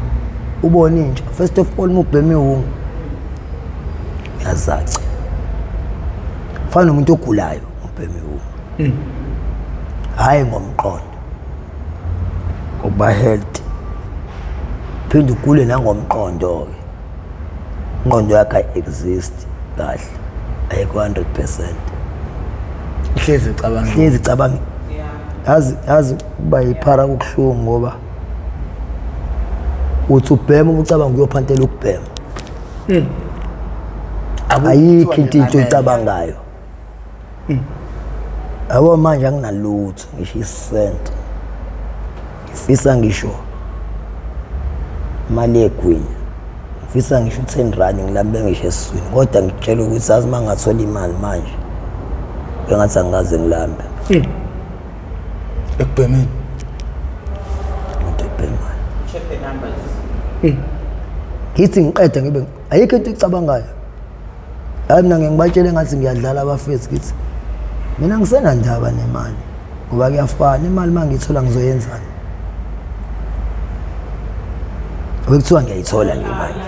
ubone intsha, first of all uma ubhema iwunga uyazaca, fana nomuntu ogulayo ubhema iwunga, hhayi ngomqondo, ngokuba healthy, phinde ugule nangomqondo-ke, ingqondo yakho ayi-exist kahle, ayikho 100%. Ihlezi icabanga. Hlezi icabanga. Yazi ukuba yiphara kubuhlungu, ngoba uthi ubhema ucabanga uyophantela ukubhema. Ayikho into oyicabangayo. Yabo manje anginalutho ngisho isenti. Ngifisa ngisho imali yegwinya. Ngifisa ngisho u-10 rand ngilambe ngisho esiswini, kodwa ngikutshela ukuthi azi uma ngingathola imali manje bengathi angikaze ngilambe. Ekubhemeni. Umuntu ebhemayo. Check the numbers. Ngithi ngiqeda ngibe ayikho into ecabangayo. Hayi mina ngeke ngibatshele ngathi ngiyadlala abafethu, ngithi mina ngisenandaba nemali ngoba kuyafana imali uma ngiyithola ngizoyenzani. Bekuthiwa ngiyayithola nje manje.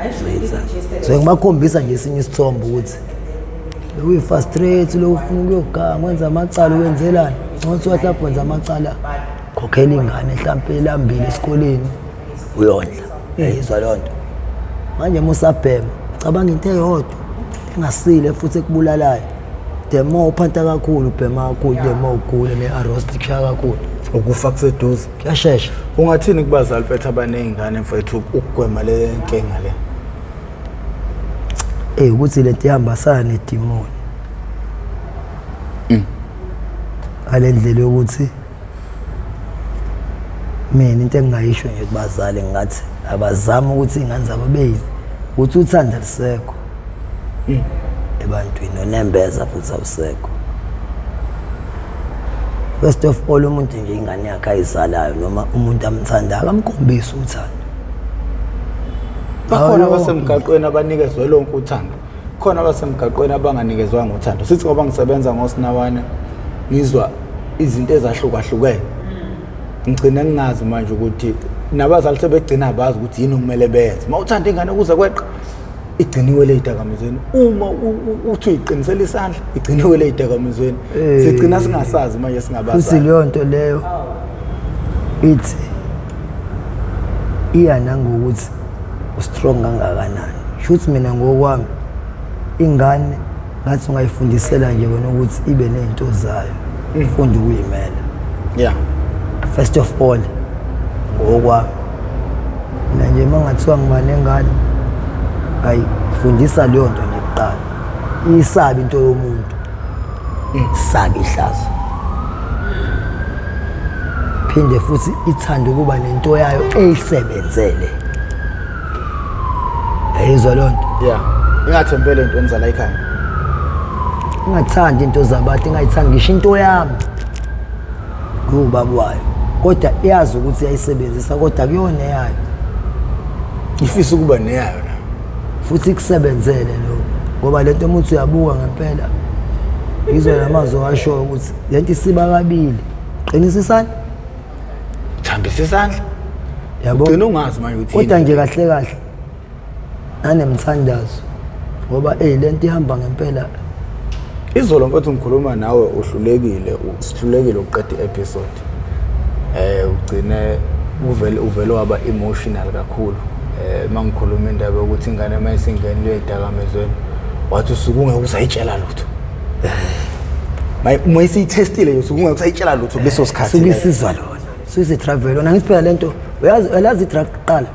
Ngizoyenzani. So ngibakhombisa nje esinye isithombe ukuthi bekuyi-frustrate lo ufuna ukuyoganga wenza amacala wenzelani. Ngcono kuthiwa mhlawumbe wenza amacala, khokhela ingane mhlawumbe elambile esikoleni uyondla. Uyayizwa leyo nto. Manje uma usabhema cabanga into eyodwa engasile futhi ekubulalayo. The more uphanta kakhulu, ubhema kakhulu, the more ugule ne-arrost kushaya kakhulu. Ukufa kuseduze. Kuyashesha. Ungathini kubazali mfethu abaney'ngane mfethu ukugwema le nkinga le? Ukuthi lento ihambasana nedimoni. Ngale ndlela yokuthi mina into engingayisho nje kubazali ngathi abazame ukuthi iy'ngane zabo beyizi ukuthi uthando alisekho ebantwini, nonembeza futhi awusekho. First of all umuntu nje ingane yakhe ayizalayo noma umuntu amthandayo akamkhombisi uthando. Bakhona abasemgaqweni abanikezwe lonke uthando, khona abasemgaqweni abanganikezwanga uthando. Sithi ngoba ngisebenza ngoSinawane ngizwa izinto ezahlukahlukene, ngigcine ngingazi manje ukuthi Nabazali sebegcina bazi ukuthi yini okumele benze. Uma uthanda ingane kuze kweqa, igciniwe le idakamizweni. Uma uthi uyiqinisela isandla, igciniwe le idakamizweni. Sigcina singasazi manje Futhi singabazali. leyo nto leyo ithi iya nangokuthi ustrong kangakanani. Shuthi mina ngokwami ingane ngathi ungayifundisela nje wena ukuthi ibe nezinto zayo, ifunde ukuyimela. First of all, ngokwami mina nje uma ngathiwa ngiba nengane, ngayifundisa leyo nto nje kuqala, iyisabe into yomuntu, sabe ihlazo, phinde futhi ithande ukuba nento yayo eyisebenzele. Yayizwa leyo nto? Yeah, ingathembele entweni zala ekhaya. Ingathandi into zabantu, ingayithandi ngisho into yami ngiwubaba wayo, kodwa iyazi ukuthi iyayisebenzisa, kodwa kuyona eyayo. Ifisa ukuba neyayo na. Futhi ikusebenzele lokho, ngoba lento uma uthi uyabuka ngempela, ngizwe namazwi owashoyo ukuthi lento isiba kabili, qinisa isandla, Thambisa isandla. Yabo. Ugcina ungazi manje ukuthi Kodwa yini. nje kahle kahle nanemthandazo, ngoba ey lento ihamba ngempela. Izolo mfethu ngikhuluma nawe uhlulekile, usihlulekile ukuqeda i-episode. Ugcine uvele waba emotional kakhulu. Mangikhuluma indaba yokuthi ingane mayisingenile edakamizweni, wathi usuke ungeke usayitshela lutho. Uma isiyithestile nje usuke ungeke usayitshela lutho kuleso sikhathi. Suke isizwa lona, suke travel lona. Ngithi phela lento uyazi, uyazi i-drug kuqala.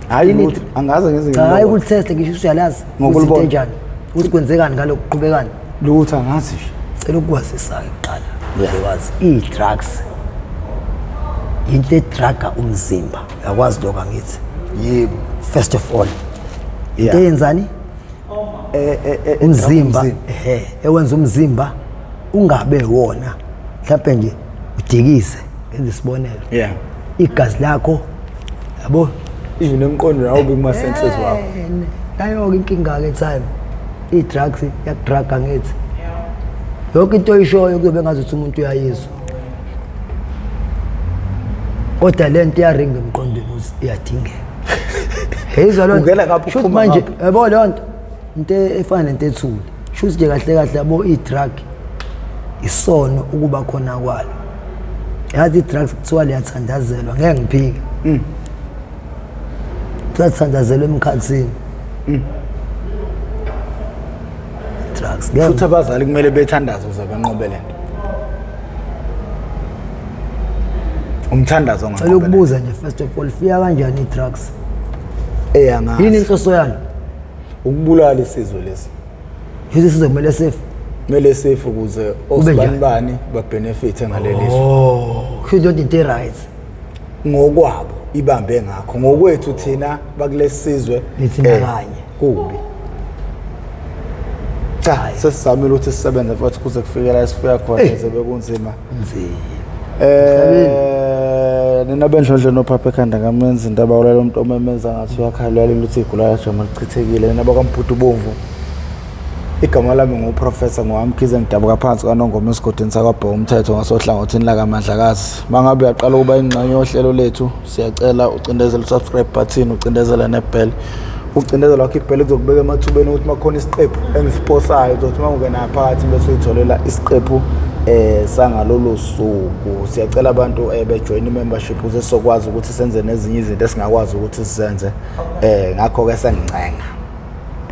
Hayi Yini lutho, angaze ngize Cha, hayi ngilibone. ukulitheste ngisho ukuthi uyalazi ukuthi Ngokulibona. into enjani, ukuthi kwenzekani ngalokhu, kuqhubekani. Lutho angazi nje. Cela ukukwazisa-ke kuqala, uze wazi i-drugs into edraga umzimba, uyakwazi lokho angithi? Yebo. First of all, into eyenzani umzimba, ehe, ewenza umzimba ungabe wona, mhlawumbe nje udikise, ngenza isibonelo, igazi lakho, yabo. Even emqondo nawo kuma senses wakho. Nayo-ke inkinga-ke time i-drugs yakudraga, ngithi yonke into oyishoyo kuyobe ngazuthi umuntu uyayizwa, kodwa le nto iyaringa emqondweni ukuthi iyadingeka. Yeyizwa loo nto? Ungena ngapha, Shuthi uphuma manje ngapha. yabo leyo nto, into efana nento ethule, shuthi nje kahle kahle, yabo, i-drug isono ukuba khona kwalo. Yazi i-drugs kuthiwa liyathandazelwa, ngeke ngiphike, kuthiwa thandazelwa emkhathini drugs. Ngeke. Futhi abazali kumele bethandaze ukuze benqobe lento. Umthandazo Cela onganqobe lento. ukubuza nje, first of all, fika kanjani i-drugs? Eh angazi. Yini inhloso yalo? Ukubulala isizwe lesi. Shuthi sizwe kumele safe. Kumele safe ukuze Kube njani? osibani bani babenefit ngaleli zwe. Oh, kusho ukuthi into e-right. Ngokwabo ibambe ngakho, ngokwethu thina bakulesizwe Nithi nakanye. Kubi. Cha, sesizamile ukuthi sisebenze futhi kuze kufike la esifika khona, ze bekunzima. Nzima. Nina bendlondlo nophapha ekhanda ngamenza indaba ulela umuntu omemeza ngathi uyakhala, uyalela ukuthi igula lajama lichithekile. Nina bakwambhudu bomvu. Igama lami nguProfessor Ngowamkhize, ngidabuka phansi kwaNongoma esigodini sakwaBheka umthetho ngasohlangothini lakaMandlakazi. Mangabe uyaqala ukuba ingxenye yohlelo lethu, siyacela ucindezele usubscribe button, ucindezele nebell. Ucindezela wakho ibell kuzokubeka emathubeni ukuthi makhona isiqephu engisiposayo, uzothi uma ungena phakathi bese uyitholela isiqephu sangalolu suku. Siyacela abantu bejoin membership ukuze sizokwazi ukuthi senze nezinye izinto esingakwazi ukuthi sizenze. Ngakho ke sengincenga.